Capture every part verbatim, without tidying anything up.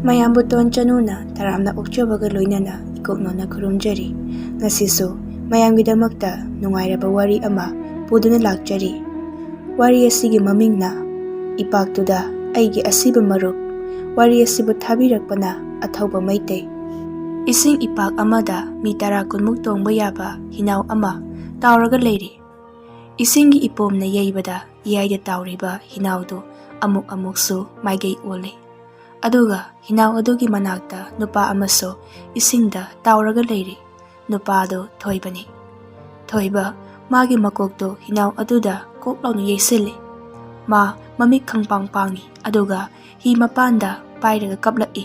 ꯃꯌꯥꯝꯕꯨ ꯇꯣꯟ ꯆꯅꯨꯅ ꯇꯔꯥꯝꯅ ꯑꯣꯛꯆꯕꯒ ꯂꯣꯏꯅꯅ ꯏꯀꯣꯛꯅꯣꯅ ꯈꯨꯔꯨꯝꯖꯔꯤ꯫ ꯉꯁꯤꯁꯨ ꯃꯌꯥꯝꯒꯤꯗꯃꯛꯇ ꯅꯨꯡꯉꯥꯏꯔꯕ ꯋꯥꯔꯤ ꯑꯃ ꯄꯨꯗꯨꯅ ꯂꯥꯛꯆꯔꯤ꯫ ꯋꯥꯔꯤ ꯑꯁꯤꯒꯤ ꯃꯃꯤꯡꯅ ꯏꯄꯥꯛꯇꯨꯗ ꯑꯩꯒꯤ ꯑꯁꯤꯕ ꯃꯔꯨꯞ꯫ ꯋꯥꯔꯤ ꯑꯁꯤꯕꯨ ꯊꯥꯕꯤꯔꯛꯄꯅ ꯑꯊꯧꯕ ꯃꯩꯇꯩ꯫ ꯏꯁꯤꯡ ꯏꯄꯥꯛ ꯑꯃꯗ ꯃꯤ ꯇꯔꯥ ꯀꯨꯟꯃꯨꯛ ꯇꯣꯡꯕ ꯌꯥꯕ ꯍꯤꯅꯥꯎ ꯑꯃ ꯇꯥꯎꯔꯒ ꯂꯩꯔꯤ꯫ ꯏꯁꯤꯡꯒꯤ ꯏꯄꯣꯝꯅ ꯌꯩꯕꯗ ꯏꯌꯥꯏꯗ ꯇꯥꯎꯔꯤꯕ ꯍꯤꯅꯥꯎꯗꯨ ꯑꯃꯨꯛ ꯑꯃꯨꯛꯁꯨ ꯃꯥꯏꯀꯩ ꯑꯣꯜꯂꯤ꯫ ꯑꯗꯨꯒ ꯍꯤꯅꯥꯎ ꯑꯗꯨꯒꯤ ꯃꯅꯥꯛꯇ ꯅꯨꯄꯥ ꯑꯃꯁꯨ ꯏꯁꯤꯡꯗ ꯇꯥꯎꯔꯒ ꯂꯩꯔꯤ꯫ ꯅꯨꯄꯥꯗꯨ ꯊꯣꯏꯕꯅꯤ꯫ ꯊꯣꯏꯕ ꯃꯥꯒꯤ ꯃꯀꯣꯛꯇꯨ ꯍꯤꯅꯥꯎ ꯑꯗꯨꯗ ꯀꯣꯛ ꯂꯥꯎꯅ ꯌꯩꯁꯤꯜꯂꯤ꯫ ꯃꯥ ꯃꯃꯤꯠ ꯈꯪꯄꯥꯡ ꯄꯥꯡꯉꯤ, ꯑꯗꯨꯒ ꯍꯤ ꯃꯄꯥꯟꯗ ꯄꯥꯏꯔꯒ ꯀꯞꯂꯛꯏ꯫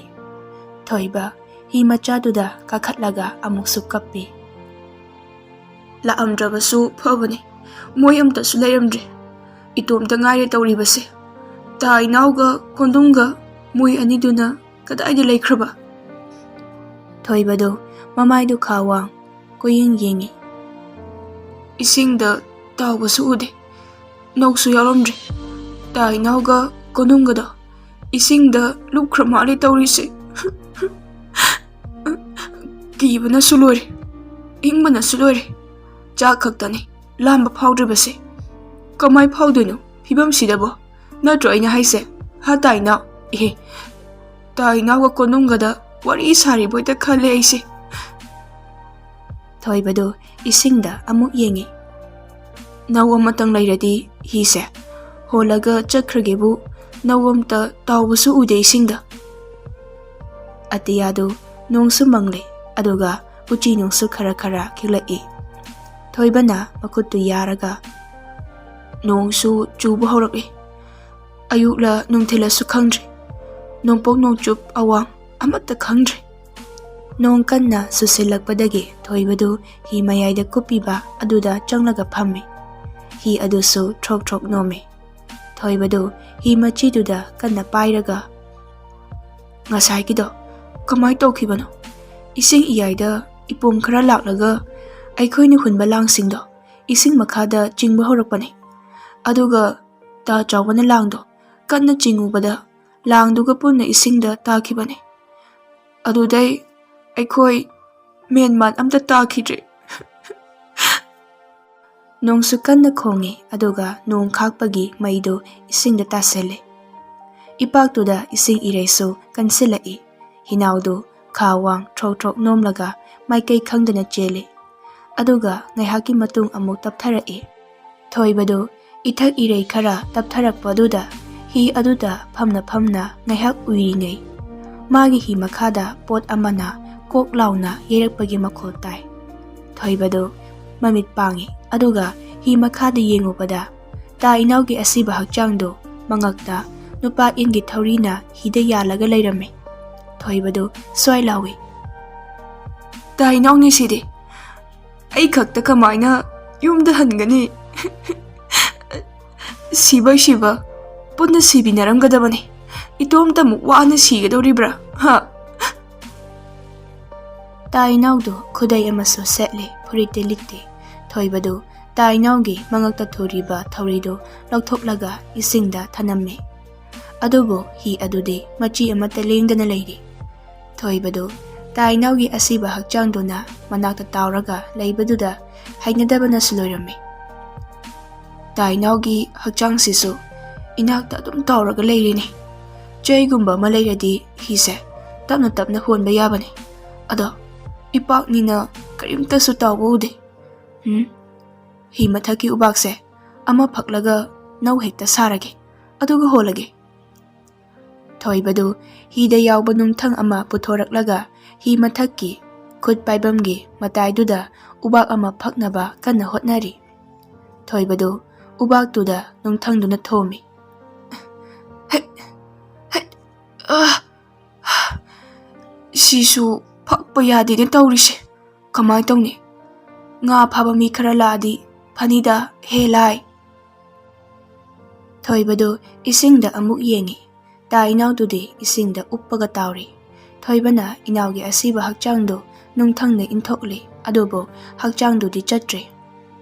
ꯊꯣꯏꯕ ꯍꯤ ꯃꯆꯥꯗꯨꯗ ꯀꯥꯈꯠꯂꯒ ꯑꯃꯨꯛꯁꯨ ꯀꯞꯄꯤ꯫ "ꯂꯥꯛꯑꯝꯗ꯭ꯔꯕꯁꯨ ꯐꯕꯅꯤ, ꯃꯣꯏ ꯑꯝꯇꯁꯨ ꯂꯩꯔꯝꯗ꯭ꯔꯦ꯫ ꯏꯇꯣꯝꯇ ꯉꯥꯏꯔꯦ ꯇꯧꯔꯤꯕꯁꯦ꯫ ꯇꯥ ꯏꯅꯥꯎꯒ ꯀꯣꯟꯗꯨꯝꯒ ꯃꯣꯏ ꯑꯅꯤꯗꯨꯅ ꯀꯗꯥꯏꯗ ꯂꯩꯈ꯭ꯔꯕ?" ꯊꯣꯏꯕꯗꯨ ꯃꯃꯥꯏꯗꯨ ꯈꯥ ꯋꯥꯡ ꯀꯣꯏꯌꯦꯡ ꯌꯦꯡꯉꯤ꯫ "ꯏꯁꯤꯡꯗ ꯇꯥꯎꯕꯁꯨ ꯎꯗꯦ, ꯅꯧꯁꯨ ꯌꯥꯎꯔꯝꯗ꯭ꯔꯦ꯫ ꯇꯥ ꯏꯅꯥꯎꯒ ꯀꯣꯅꯨꯡꯒꯗꯣ ꯏꯁꯤꯡꯗ ꯂꯨꯞꯈ꯭ꯔ ꯃꯥꯜꯂꯦ ꯇꯧꯔꯤꯁꯦ꯫ ꯀꯤꯕꯅꯁꯨ ꯂꯣꯏꯔꯦ, ꯏꯪꯕꯅꯁꯨ ꯂꯣꯏꯔꯦ꯫ ꯆꯥꯛ ꯈꯛꯇꯅꯤ ꯂꯥꯝꯕ ꯐꯥꯎꯗ꯭ꯔꯤꯕꯁꯦ꯫ ꯀꯃꯥꯏ ꯐꯥꯎꯗꯣꯏꯅꯣ ꯐꯤꯕꯝꯁꯤꯗꯕꯣ? ꯅꯠꯇ꯭ꯔꯣ ꯑꯩꯅ ꯍꯥꯏꯁꯦ? ꯍꯥ, ꯇꯥ ꯏꯅꯥꯎ? ꯏꯍꯦ, ꯇꯥ ꯏꯅꯥꯎꯒ ꯀꯣꯅꯨꯡꯒꯗ ꯋꯥꯔꯤ ꯁꯥꯔꯤꯕꯣꯏꯇ ꯈꯜꯂꯦ ꯑꯩꯁꯦ꯫" ꯊꯣꯏꯕꯗꯨ ꯏꯁꯤꯡꯗ ꯑꯃꯨꯛ ꯌꯦꯡꯉꯤ꯫ "ꯅꯧ ꯑꯃꯇꯪ ꯂꯩꯔꯗꯤ ꯍꯤꯁꯦ ꯍꯣꯜꯂꯒ ꯆꯠꯈ꯭ꯔꯒꯦꯕꯨ, ꯅꯧ ꯑꯝꯇ ꯇꯥꯎꯕꯁꯨ ꯎꯗꯦ ꯏꯁꯤꯡꯗ꯫" ꯑꯇꯤꯌꯥꯗꯨ ꯅꯣꯡꯁꯨ ꯃꯪꯂꯦ, ꯑꯗꯨꯒ ꯎꯆꯤ ꯅꯣꯡꯁꯨ ꯈꯔ ꯈꯔ ꯈꯤꯛꯂꯛꯏ꯫ ꯊꯣꯏꯕꯅ ꯃꯈꯨꯠꯇꯨ ꯌꯥꯔꯒ, "ꯅꯣꯡꯁꯨ ꯆꯨꯕ ꯍꯧꯔꯛꯂꯦ꯫ ꯑꯌꯨꯛꯂ ꯅꯨꯡꯊꯤꯜꯂꯁꯨ ꯈꯪꯗ꯭ꯔꯦ꯫ ꯅꯣꯡꯄꯣꯛ ꯅꯣꯡꯆꯨꯞ ꯑꯋꯥꯡ ꯑꯃꯠꯇ ꯈꯪꯗ꯭ꯔꯦ꯫" ꯅꯣꯡ ꯀꯟꯅ ꯆꯨꯁꯤꯜꯂꯛꯄꯗꯒꯤ ꯊꯣꯏꯕꯗꯨ ꯍꯤ ꯃꯌꯥꯏꯗ ꯀꯨꯞꯄꯤꯕ ꯑꯗꯨꯗ ꯆꯪꯂꯒ ꯐꯝꯃꯤ꯫ ꯍꯤ ꯑꯗꯨꯁꯨ ꯊ꯭ꯔꯣꯛ ꯊ꯭ꯔꯣꯛ ꯅꯣꯝꯃꯤ꯫ ꯊꯣꯏꯕꯗꯨ ꯍꯤ ꯃꯆꯤꯗꯨꯗ ꯀꯟꯅ ꯄꯥꯏꯔꯒ, "ꯉꯁꯥꯏꯒꯤꯗꯣ ꯀꯃꯥꯏ ꯇꯧꯈꯤꯕꯅꯣ? ꯏꯁꯤꯡ ꯏꯌꯥꯏꯗ ꯏꯄꯣꯝ ꯈꯔ ꯂꯥꯛꯂꯒ ꯑꯩꯈꯣꯏꯅ ꯍꯨꯟꯕ ꯂꯥꯡꯁꯤꯡꯗꯣ ꯏꯁꯤꯡ ꯃꯈꯥꯗ ꯆꯤꯡꯕ ꯍꯧꯔꯛꯄꯅꯤ꯫ ꯑꯗꯨꯒ ꯇꯥ ꯆꯥꯎꯕꯅ ꯂꯥꯡꯗꯣ ꯀꯟꯅ ꯆꯤꯡꯉꯨꯕꯗ ꯂꯥꯡꯗꯨꯒ ꯄꯨꯟꯅ ꯏꯁꯤꯡꯗ ꯇꯥꯈꯤꯕꯅꯤ꯫ ꯑꯗꯨꯗꯩ ꯑꯩꯈꯣꯏ ꯃꯦꯟ ꯃꯥꯟ ꯑꯝꯇ ꯇꯥꯈꯤꯗ꯭ꯔꯦ꯫ ꯅꯣꯡꯁꯨ ꯀꯟꯅ ꯈꯣꯡꯉꯤ, ꯑꯗꯨꯒ ꯅꯣꯡ ꯈꯥꯛꯄꯒꯤ ꯃꯩꯗꯨ ꯏꯁꯤꯡꯗ ꯇꯥꯁꯤꯜꯂꯤ꯫ ꯏꯄꯥꯛꯇꯨꯗ ꯏꯁꯤꯡ ꯏꯔꯩꯁꯨ ꯀꯟꯁꯤꯜꯂꯛꯏ꯫ ꯍꯤꯅꯥꯎꯗꯨ ꯈꯥ ꯋꯥꯡ ꯊ꯭ꯔꯣꯛ ꯊ꯭ꯔꯣꯛ ꯅꯣꯝꯂꯒ ꯃꯥꯏꯀꯩ ꯈꯪꯗꯅ ꯆꯦꯜꯂꯤ꯫ ꯑꯗꯨꯒ ꯉꯥꯏꯍꯥꯛꯀꯤ ꯃꯇꯨꯡ ꯑꯃꯨꯛ ꯇꯞꯊꯔꯛꯏ꯫ ꯊꯣꯏꯕꯗꯨ ꯏꯊꯛ ꯏꯔꯩ ꯈꯔ ꯇꯞꯊꯔꯛꯄꯗꯨꯗ ꯍꯤ ꯑꯗꯨꯗ ꯐꯝꯅ ꯐꯝꯅ ꯉꯥꯏꯍꯥꯛ ꯎꯏꯔꯤꯉꯩ, ꯃꯥꯒꯤ ꯍꯤ ꯃꯈꯥꯗ ꯄꯣꯠ ꯑꯃꯅ ꯀꯣꯛ ꯂꯥꯎꯅ ꯌꯩꯔꯛꯄꯒꯤ ꯃꯈꯣꯜ ꯇꯥꯏ꯫ ꯊꯣꯏꯕꯗꯨ ꯃꯃꯤꯠ ꯄꯥꯡꯉꯤ, ꯑꯗꯨꯒ ꯍꯤ ꯃꯈꯥꯗ ꯌꯦꯡꯉꯨꯕꯗ ꯇꯥ ꯏꯅꯥꯎꯒꯤ ꯑꯁꯤꯕ ꯍꯛꯆꯥꯡꯗꯨ ꯃꯉꯛꯇ ꯅꯨꯄꯥ ꯏꯟꯒꯤ ꯊꯧꯔꯤꯅ ꯍꯤꯗ ꯌꯥꯜꯂꯒ ꯂꯩꯔꯝꯃꯤ꯫ ꯊꯣꯏꯕꯗꯨ ꯁ꯭ꯋꯥꯏ ꯂꯥꯎꯏ, "ꯇꯥ ꯏꯅꯥꯎꯅꯤ ꯁꯤꯗꯤ! ꯑꯩ ꯈꯛꯇ ꯀꯃꯥꯏꯅ ꯌꯨꯝꯗ ꯍꯟꯒꯅꯤ? ꯁꯤꯕꯩ ꯁꯤꯕ ꯄꯨꯟꯅ ꯁꯤꯕꯤꯅꯔꯝꯒꯗꯕꯅꯤ꯫ ꯏꯇꯣꯝꯇ ꯑꯃꯨꯛ ꯋꯥꯅ ꯁꯤꯒꯗꯧꯔꯤꯕ꯭ꯔꯥ? ꯍꯥ?" ꯇꯥ ꯏꯅꯥꯎꯗꯨ ꯈꯨꯗꯩ ꯑꯃꯁꯨ ꯁꯦꯠꯂꯤ, ꯐꯨꯔꯤꯠꯇꯤ ꯂꯤꯠꯇꯦ꯫ ꯊꯣꯏꯕꯗꯨ ꯇꯥ ꯏꯅꯥꯎꯒꯤ ꯃꯉꯛꯇ ꯊꯨꯔꯤꯕ ꯊꯧꯔꯤꯗꯨ ꯂꯧꯊꯣꯛꯂꯒ ꯏꯁꯤꯡꯗ ꯊꯅꯝꯃꯤ꯫ ꯑꯗꯨꯕꯨ ꯍꯤ ꯑꯗꯨꯗꯤ ꯃꯆꯤ ꯑꯃꯠꯇ ꯂꯦꯡꯗꯅ ꯂꯩꯔꯤ꯫ ꯊꯣꯏꯕꯗꯨ ꯇꯥ ꯏꯅꯥꯎꯒꯤ ꯑꯁꯤꯕ ꯍꯛꯆꯥꯡꯗꯨꯅ ꯃꯅꯥꯛꯇ ꯇꯥꯎꯔꯒ ꯂꯩꯕꯗꯨꯗ ꯍꯩꯅꯗꯕꯅꯁꯨ ꯂꯣꯏꯔꯝꯃꯤ꯫ "ꯇꯥ ꯏꯅꯥꯎꯒꯤ ꯍꯛꯆꯥꯡꯁꯤꯁꯨ ꯏꯅꯥꯛꯇ ꯑꯗꯨꯝ ꯇꯥꯎꯔꯒ ꯂꯩꯔꯤꯅꯤ꯫ ꯆꯩꯒꯨꯝꯕ ꯑꯃ ꯂꯩꯔꯗꯤ ꯍꯤꯁꯦ ꯇꯞꯅ ꯇꯞꯅ ꯍꯣꯟꯕ ꯌꯥꯕꯅꯤ꯫ ꯑꯗꯣ ꯏꯄꯥꯛꯅꯤꯅ ꯀꯔꯤꯝꯇꯁꯨ ꯇꯥꯎꯕ ꯎꯗꯦ꯫ ꯎꯝ, ꯍꯤ ꯃꯊꯛꯀꯤ ꯎꯕꯥꯛꯁꯦ ꯑꯃ ꯐꯛꯂꯒ ꯅꯧ ꯍꯦꯛꯇ ꯁꯥꯔꯒꯦ, ꯑꯗꯨꯒ ꯍꯣꯜꯂꯒꯦ꯫" ꯊꯣꯏꯕꯗꯨ ꯍꯤꯗ ꯌꯥꯎꯕ ꯅꯨꯡꯊꯪ ꯑꯃ ꯄꯨꯊꯣꯔꯛꯂꯒ ꯍꯤ ꯃꯊꯛꯀꯤ ꯈꯨꯠ ꯄꯥꯏꯕꯝꯒꯤ ꯃꯇꯥꯏꯗꯨꯗ ꯎꯕꯥꯛ ꯑꯃ ꯐꯛꯅꯕ ꯀꯟꯅ ꯍꯣꯠꯅꯔꯤ꯫ ꯊꯣꯏꯕꯗꯨ ꯎꯕꯥꯛꯇꯨꯗ ꯅꯨꯡꯊꯪꯗꯨꯅ ꯊꯣꯝꯃꯤ꯫ "ꯍꯩꯠ! ꯍꯩꯠ! ꯑꯥ! ꯁꯤꯁꯨ ꯐꯛꯄ ꯌꯥꯗꯦꯅꯦ ꯇꯧꯔꯤꯁꯦ꯫ ꯀꯃꯥꯏ ꯇꯧꯅꯤ? ꯉꯥ ꯐꯥꯕ ꯃꯤ ꯈꯔ ꯂꯥꯛꯑꯗꯤ ꯐꯅꯤꯗ, ꯍꯦ ꯂꯥꯏ!" ꯊꯣꯏꯕꯗꯨ ꯏꯁꯤꯡꯗ ꯑꯃꯨꯛ ꯌꯦꯡꯉꯤ꯫ ꯇꯥ ꯏꯅꯥꯎꯗꯨꯗꯤ ꯏꯁꯤꯡꯗ ꯎꯞꯄꯒ ꯇꯥꯎꯔꯤ꯫ ꯊꯣꯏꯕꯅ ꯏꯅꯥꯎꯒꯤ ꯑꯁꯤꯕ ꯍꯛꯆꯥꯡꯗꯨ ꯅꯨꯡꯊꯪꯅ ꯏꯟꯊꯣꯛꯂꯤ, ꯑꯗꯨꯕꯨ ꯍꯛꯆꯥꯡꯗꯨꯗꯤ ꯆꯠꯇ꯭ꯔꯦ꯫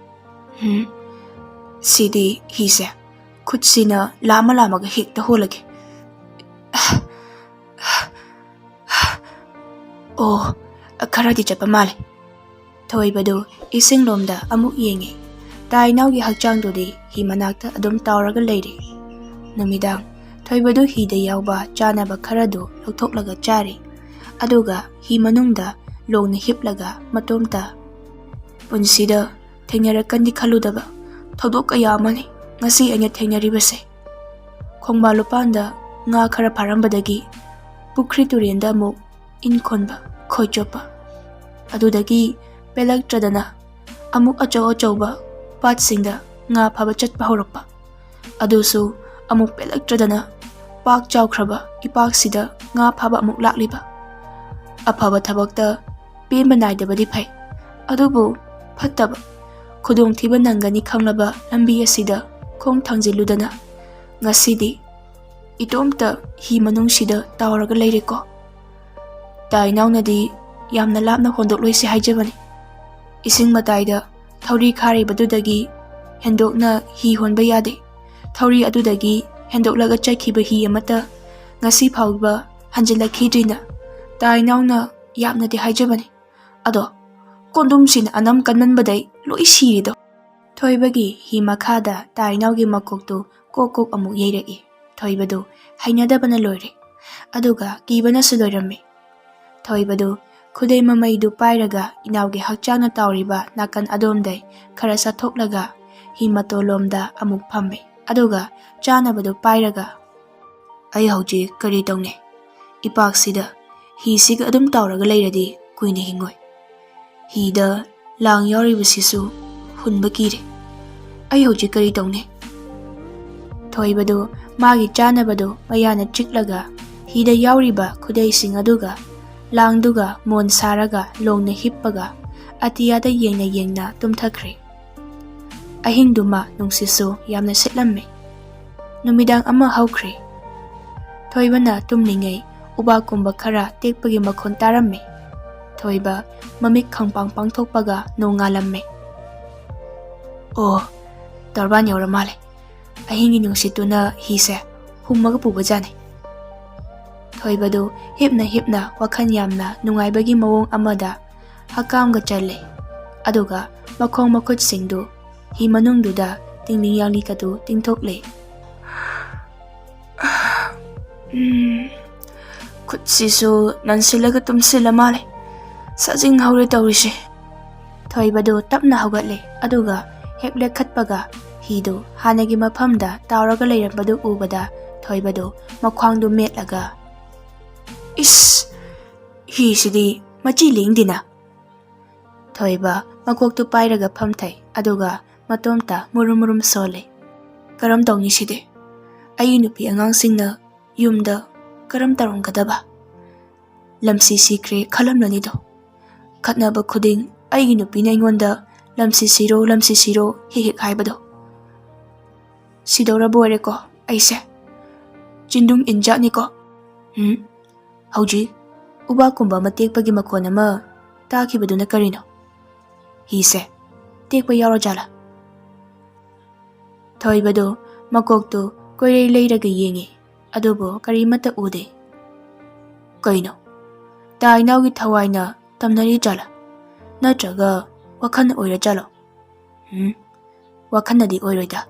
"ꯍꯨꯝ, ꯁꯤꯗꯤ ꯍꯤꯁꯦ ꯈꯨꯠꯁꯤꯅ ꯂꯥꯝꯃ ꯂꯥꯝꯃꯒ ꯍꯦꯛꯇ ꯍꯣꯜꯂꯒꯦ꯫ "ꯑꯣ, ꯈꯔꯗꯤ ꯆꯠꯄ ꯃꯥꯜꯂꯦ꯫" ꯊꯣꯏꯕꯗꯨ ꯏꯁꯤꯡꯂꯣꯝꯗ ꯑꯃꯨꯛ ꯌꯦꯡꯉꯤ꯫ ꯇꯥꯏꯅꯥꯎꯒꯤ ꯍꯛꯆꯥꯡꯗꯨꯗꯤ ꯍꯤ ꯃꯅꯥꯛꯇ ꯑꯗꯨꯝ ꯇꯥꯎꯔꯒ ꯂꯩꯔꯤ꯫ ꯅꯨꯃꯤꯗꯥꯡ ꯊꯣꯏꯕꯗꯨ ꯍꯤꯗ ꯌꯥꯎꯕ ꯆꯥꯅꯕ ꯈꯔꯗꯨ ꯂꯧꯊꯣꯛꯂꯒ ꯆꯥꯔꯤ꯫ ꯑꯗꯨꯒ ꯍꯤ ꯃꯅꯨꯡꯗ ꯂꯣꯡꯅ ꯍꯤꯞꯂꯒ ꯃꯇꯣꯝꯇ, "ꯄꯨꯟꯁꯤꯗ ꯊꯦꯡꯅꯔꯛꯀꯅꯤ ꯈꯜꯂꯨꯗꯕ ꯊꯧꯗꯣꯛ ꯀꯌꯥ ꯑꯃꯅꯤ ꯉꯁꯤ ꯑꯩꯅ ꯊꯦꯡꯅꯔꯤꯕꯁꯦ꯫ ꯈꯣꯡꯕꯥꯟ ꯂꯨꯄꯥꯟꯗ ꯉꯥ ꯈꯔ ꯐꯥꯔꯝꯕꯗꯒꯤ ꯄꯨꯈ꯭ꯔꯤ ꯇꯨꯔꯦꯟꯗ ꯑꯃꯨꯛ ꯏꯟ ꯈꯣꯟꯕ, ꯈꯣꯏ ꯆꯣꯞꯄ, ꯑꯗꯨꯗꯒꯤ ꯄꯦꯜꯂꯛꯇ꯭ꯔꯗꯅ ꯑꯃꯨꯛ ꯑꯆꯧ ꯑꯆꯧꯕ ꯄꯥꯠꯁꯤꯡꯗ ꯉꯥ ꯐꯥꯕ ꯆꯠꯄ ꯍꯧꯔꯛꯄ, ꯑꯗꯨꯁꯨ ꯑꯃꯨꯛ ꯄꯦꯜꯂꯛꯇ꯭ꯔꯗꯅ ꯄꯥꯛ ꯆꯥꯎꯈ꯭ꯔꯕ ꯏꯄꯥꯛꯁꯤꯗ ꯉꯥ ꯐꯥꯕ ꯑꯃꯨꯛ ꯂꯥꯛꯂꯤꯕ꯫ ꯑꯐꯕ ꯊꯕꯛꯇ ꯄꯦꯟꯕ ꯅꯥꯏꯗꯕꯗꯤ ꯐꯩ, ꯑꯗꯨꯕꯨ ꯐꯠꯇꯕ ꯈꯨꯗꯣꯡꯊꯤꯕ ꯅꯪꯒꯅꯤ ꯈꯪꯂꯕ ꯂꯝꯕꯤ ꯑꯁꯤꯗ ꯈꯣꯡ ꯊꯥꯡꯖꯤꯜꯂꯨꯗꯅ ꯉꯁꯤꯗꯤ ꯏꯇꯣꯝꯇ ꯍꯤ ꯃꯅꯨꯡꯁꯤꯗ ꯇꯥꯎꯔꯒ ꯂꯩꯔꯦꯀꯣ꯫ ꯇꯥꯏꯅꯥꯎꯅꯗꯤ ꯌꯥꯝꯅ ꯂꯥꯞꯅ ꯍꯣꯟꯗꯣꯛꯂꯣꯏꯁꯤ ꯍꯥꯏꯖꯕꯅꯤ꯫ ꯏꯁꯤꯡ ꯃꯇꯥꯏꯗ ꯊꯧꯔꯤ ꯈꯥꯔꯤꯕꯗꯨꯗꯒꯤ ꯍꯦꯟꯗꯣꯛꯅ ꯍꯤ ꯍꯣꯟꯕ ꯌꯥꯗꯦ꯫ ꯊꯧꯔꯤ ꯑꯗꯨꯗꯒꯤ ꯍꯦꯟꯗꯣꯛꯂꯒ ꯆꯠꯈꯤꯕ ꯍꯤ ꯑꯃꯠꯇ ꯉꯁꯤ ꯐꯥꯎꯕ ꯍꯟꯖꯤꯜꯂꯛꯈꯤꯗ꯭ꯔꯤꯅ ꯇꯥꯏꯅꯥꯎꯅ ꯌꯥꯝꯅꯗꯤ ꯍꯥꯏꯖꯕꯅꯤ꯫ ꯑꯗꯣ ꯀꯣꯟꯗꯨꯝꯁꯤꯅ ꯑꯅꯝ ꯀꯟꯃꯟꯕꯗꯩ ꯂꯣꯏ ꯁꯤꯔꯤꯗꯣ꯫" ꯊꯣꯏꯕꯒꯤ ꯍꯤ ꯃꯈꯥꯗ ꯇꯥꯏꯅꯥꯎꯒꯤ ꯃꯀꯣꯛꯇꯨ ꯀꯣꯛ ꯀꯣꯛ ꯑꯃꯨꯛ ꯌꯩꯔꯛꯏ꯫ ꯊꯣꯏꯕꯗꯨ ꯍꯩꯅꯗꯕꯅ ꯂꯣꯏꯔꯦ, ꯑꯗꯨꯒ ꯀꯤꯕꯅꯁꯨ ꯂꯣꯏꯔꯝꯃꯤ꯫ ꯊꯣꯏꯕꯗꯨ ꯈꯨꯗꯩ ꯃꯃꯩꯗꯨ ꯄꯥꯏꯔꯒ ꯏꯅꯥꯎꯒꯤ ꯍꯛꯆꯥꯡꯅ ꯇꯥꯎꯔꯤꯕ ꯅꯥꯀꯟ ꯑꯗꯣꯝꯗꯩ ꯈꯔ ꯆꯠꯊꯣꯛꯂꯒ ꯍꯤ ꯃꯇꯣꯜꯂꯣꯝꯗ ꯑꯃꯨꯛ ꯐꯝꯃꯤ, ꯑꯗꯨꯒ ꯆꯥꯅꯕꯗꯨ ꯄꯥꯏꯔꯒ, "ꯑꯩ ꯍꯧꯖꯤꯛ ꯀꯔꯤ ꯇꯧꯅꯤ? ꯏꯄꯥꯛꯁꯤꯗ ꯍꯤꯁꯤꯒ ꯑꯗꯨꯝ ꯇꯥꯎꯔꯒ ꯂꯩꯔꯗꯤ ꯀꯨꯏꯅ ꯍꯤꯡꯉꯣꯏ꯫ ꯍꯤꯗ ꯂꯥꯡ ꯌꯥꯎꯔꯤꯕꯁꯤꯁꯨ ꯍꯨꯟꯕ ꯀꯤꯔꯦ꯫ ꯑꯩ ꯍꯧꯖꯤꯛ ꯀꯔꯤ ꯇꯧꯅꯤ?" ꯊꯣꯏꯕꯗꯨ ꯃꯥꯒꯤ ꯆꯥꯅꯕꯗꯨ ꯃꯌꯥꯅ ꯆꯤꯛꯂꯒ ꯍꯤꯗ ꯌꯥꯎꯔꯤꯕ ꯈꯨꯗꯩꯁꯤꯡ ꯑꯗꯨꯒ ꯂꯥꯡꯗꯨꯒ ꯃꯣꯟ ꯁꯥꯔꯒ ꯂꯣꯡꯅ ꯍꯤꯞꯄꯒ ꯑꯇꯤꯌꯥꯗ ꯌꯦꯡꯅ ꯌꯦꯡꯅ ꯇꯨꯝꯊꯈ꯭ꯔꯦ꯫ ꯑꯍꯤꯡꯗꯨꯃ ꯅꯨꯡꯁꯤꯠꯁꯨ ꯌꯥꯝꯅ ꯁꯤꯠꯂꯝꯃꯤ꯫ ꯅꯨꯃꯤꯗꯥꯡ ꯑꯃ ꯍꯧꯈ꯭ꯔꯦ꯫ ꯊꯣꯏꯕꯅ ꯇꯨꯝꯂꯤꯉꯩ ꯎꯕꯥꯛꯀꯨꯝꯕ ꯈꯔ ꯇꯦꯛꯄꯒꯤ ꯃꯈꯣꯟ ꯇꯥꯔꯝꯃꯤ꯫ ꯊꯣꯏꯕ ꯃꯃꯤꯠ ꯈꯪꯄꯥꯡ ꯄꯥꯡꯊꯣꯛꯄꯒ ꯅꯣꯡꯉꯥꯜꯂꯝꯃꯤ꯫ "ꯑꯣ, ꯇꯣꯔꯕꯥꯟ ꯌꯧꯔ ꯃꯥꯜꯂꯦ꯫ ꯑꯍꯤꯡꯒꯤ ꯅꯨꯡꯁꯤꯠꯇꯨꯅ ꯍꯤꯁꯦ ꯍꯨꯝꯃꯒ ꯄꯨꯕꯖꯥꯠꯅꯤ꯫" ꯊꯣꯏꯕꯗꯨ ꯍꯤꯞꯅ ꯍꯤꯞꯅ ꯋꯥꯈꯜ ꯌꯥꯝꯅ ꯅꯨꯡꯉꯥꯏꯕꯒꯤ ꯃꯑꯣꯡ ꯑꯃꯗ ꯍꯛꯀꯥꯝꯒ ꯆꯜꯂꯦ꯫ ꯑꯗꯨꯒ ꯃꯈꯣꯡ ꯃꯈꯨꯠꯁꯤꯡꯗꯨ ꯍꯤ ꯃꯅꯨꯡꯗꯨꯗ ꯇꯤꯡꯂꯤ ꯌꯥꯡꯂꯤꯒꯗꯨ ꯇꯤꯡꯊꯣꯛꯂꯦ꯫ ꯎꯝ, ꯈꯨꯠꯁꯤꯁꯨ ꯅꯟꯁꯤꯜꯂꯒ ꯇꯨꯝꯁꯤꯜꯂ ꯃꯥꯜꯂꯦ꯫ ꯁꯥꯖꯤꯡ ꯍꯧꯔꯦ ꯇꯧꯔꯤꯁꯦ꯫ ꯊꯣꯏꯕꯗꯨ ꯇꯞꯅ ꯍꯧꯒꯠꯂꯦ, ꯑꯗꯨꯒ ꯍꯦꯛ ꯂꯦꯛꯈꯠꯄꯒ ꯍꯤꯗꯨ ꯍꯥꯟꯅꯒꯤ ꯃꯐꯝꯗ ꯇꯥꯎꯔꯒ ꯂꯩꯔꯝꯕꯗꯨ ꯎꯕꯗ ꯊꯣꯏꯕꯗꯨ ꯃꯈ꯭ꯋꯥꯡꯗꯨ ꯃꯦꯠꯂꯒ, "ꯏꯁ, ꯍꯤꯁꯤꯗꯤ ꯃꯆꯤ ꯂꯦꯡꯗꯦꯅ!" ꯊꯣꯏꯕ ꯃꯀꯣꯛꯇꯨ ꯄꯥꯏꯔꯒ ꯐꯝꯊꯩ, ꯑꯗꯨꯒ ꯃꯇꯣꯝꯇ ꯃꯨꯔꯨꯝ ꯃꯨꯔꯨꯝ ꯁꯣꯜꯂꯦ꯫ "ꯀꯔꯝ ꯇꯧꯅꯤ ꯁꯤꯗꯤ? ꯑꯩꯒꯤ ꯅꯨꯄꯤ ꯑꯉꯥꯡꯁꯤꯡꯅ ꯌꯨꯝꯗ ꯀꯔꯝ ꯇꯧꯔꯝꯒꯗꯕ? ꯂꯝꯁꯤ ꯁꯤꯈ꯭ꯔꯦ ꯈꯜꯂꯝꯂꯅꯤꯗꯣ꯫ ꯈꯠꯅꯕ ꯈꯨꯗꯤꯡ ꯑꯩꯒꯤ ꯅꯨꯄꯤꯅ ꯑꯩꯉꯣꯟꯗ 'ꯂꯝꯁꯤ ꯁꯤꯔꯣ, ꯂꯝꯁꯤ ꯁꯤꯔꯣ' ꯍꯦꯛ ꯍꯦꯛ ꯍꯥꯏꯕꯗꯣ꯫ ꯁꯤꯗꯧꯔꯕ ꯑꯣꯏꯔꯦꯀꯣ ꯑꯩꯁꯦ꯫ ꯆꯤꯟꯗꯨꯡ ꯏꯟꯖꯥꯠꯅꯤꯀꯣ꯫ ꯎꯝ? ꯍꯧꯖꯤꯛ ꯎꯕꯥꯛꯀꯨꯝꯕ ꯑꯃ ꯇꯦꯛꯄꯒꯤ ꯃꯈꯣꯟ ꯑꯃ ꯇꯥꯈꯤꯕꯗꯨꯅ ꯀꯔꯤꯅꯣ? ꯍꯤꯁꯦ ꯇꯦꯛꯄ ꯌꯥꯎꯔꯖꯥꯠꯂꯥ?" ꯊꯣꯏꯕꯗꯨ ꯃꯀꯣꯛꯇꯨ ꯀꯣꯏꯔꯩ ꯂꯩꯔꯒ ꯌꯦꯡꯉꯤ, ꯑꯗꯨꯕꯨ ꯀꯔꯤꯃꯠꯇ ꯎꯗꯦ꯫ "ꯀꯩꯅꯣ? ꯇꯥ ꯏꯅꯥꯎꯒꯤ ꯊꯋꯥꯏꯅ ꯇꯝꯅꯔꯤ ꯖꯥꯠꯂꯥ? ꯅꯠꯇ꯭ꯔꯒ ꯋꯥꯈꯜꯅ ꯑꯣꯏꯔ ꯖꯥꯠꯂꯣ? ꯎꯝ, ꯋꯥꯈꯜꯅꯗꯤ ꯑꯣꯏꯔꯣꯏꯗ꯫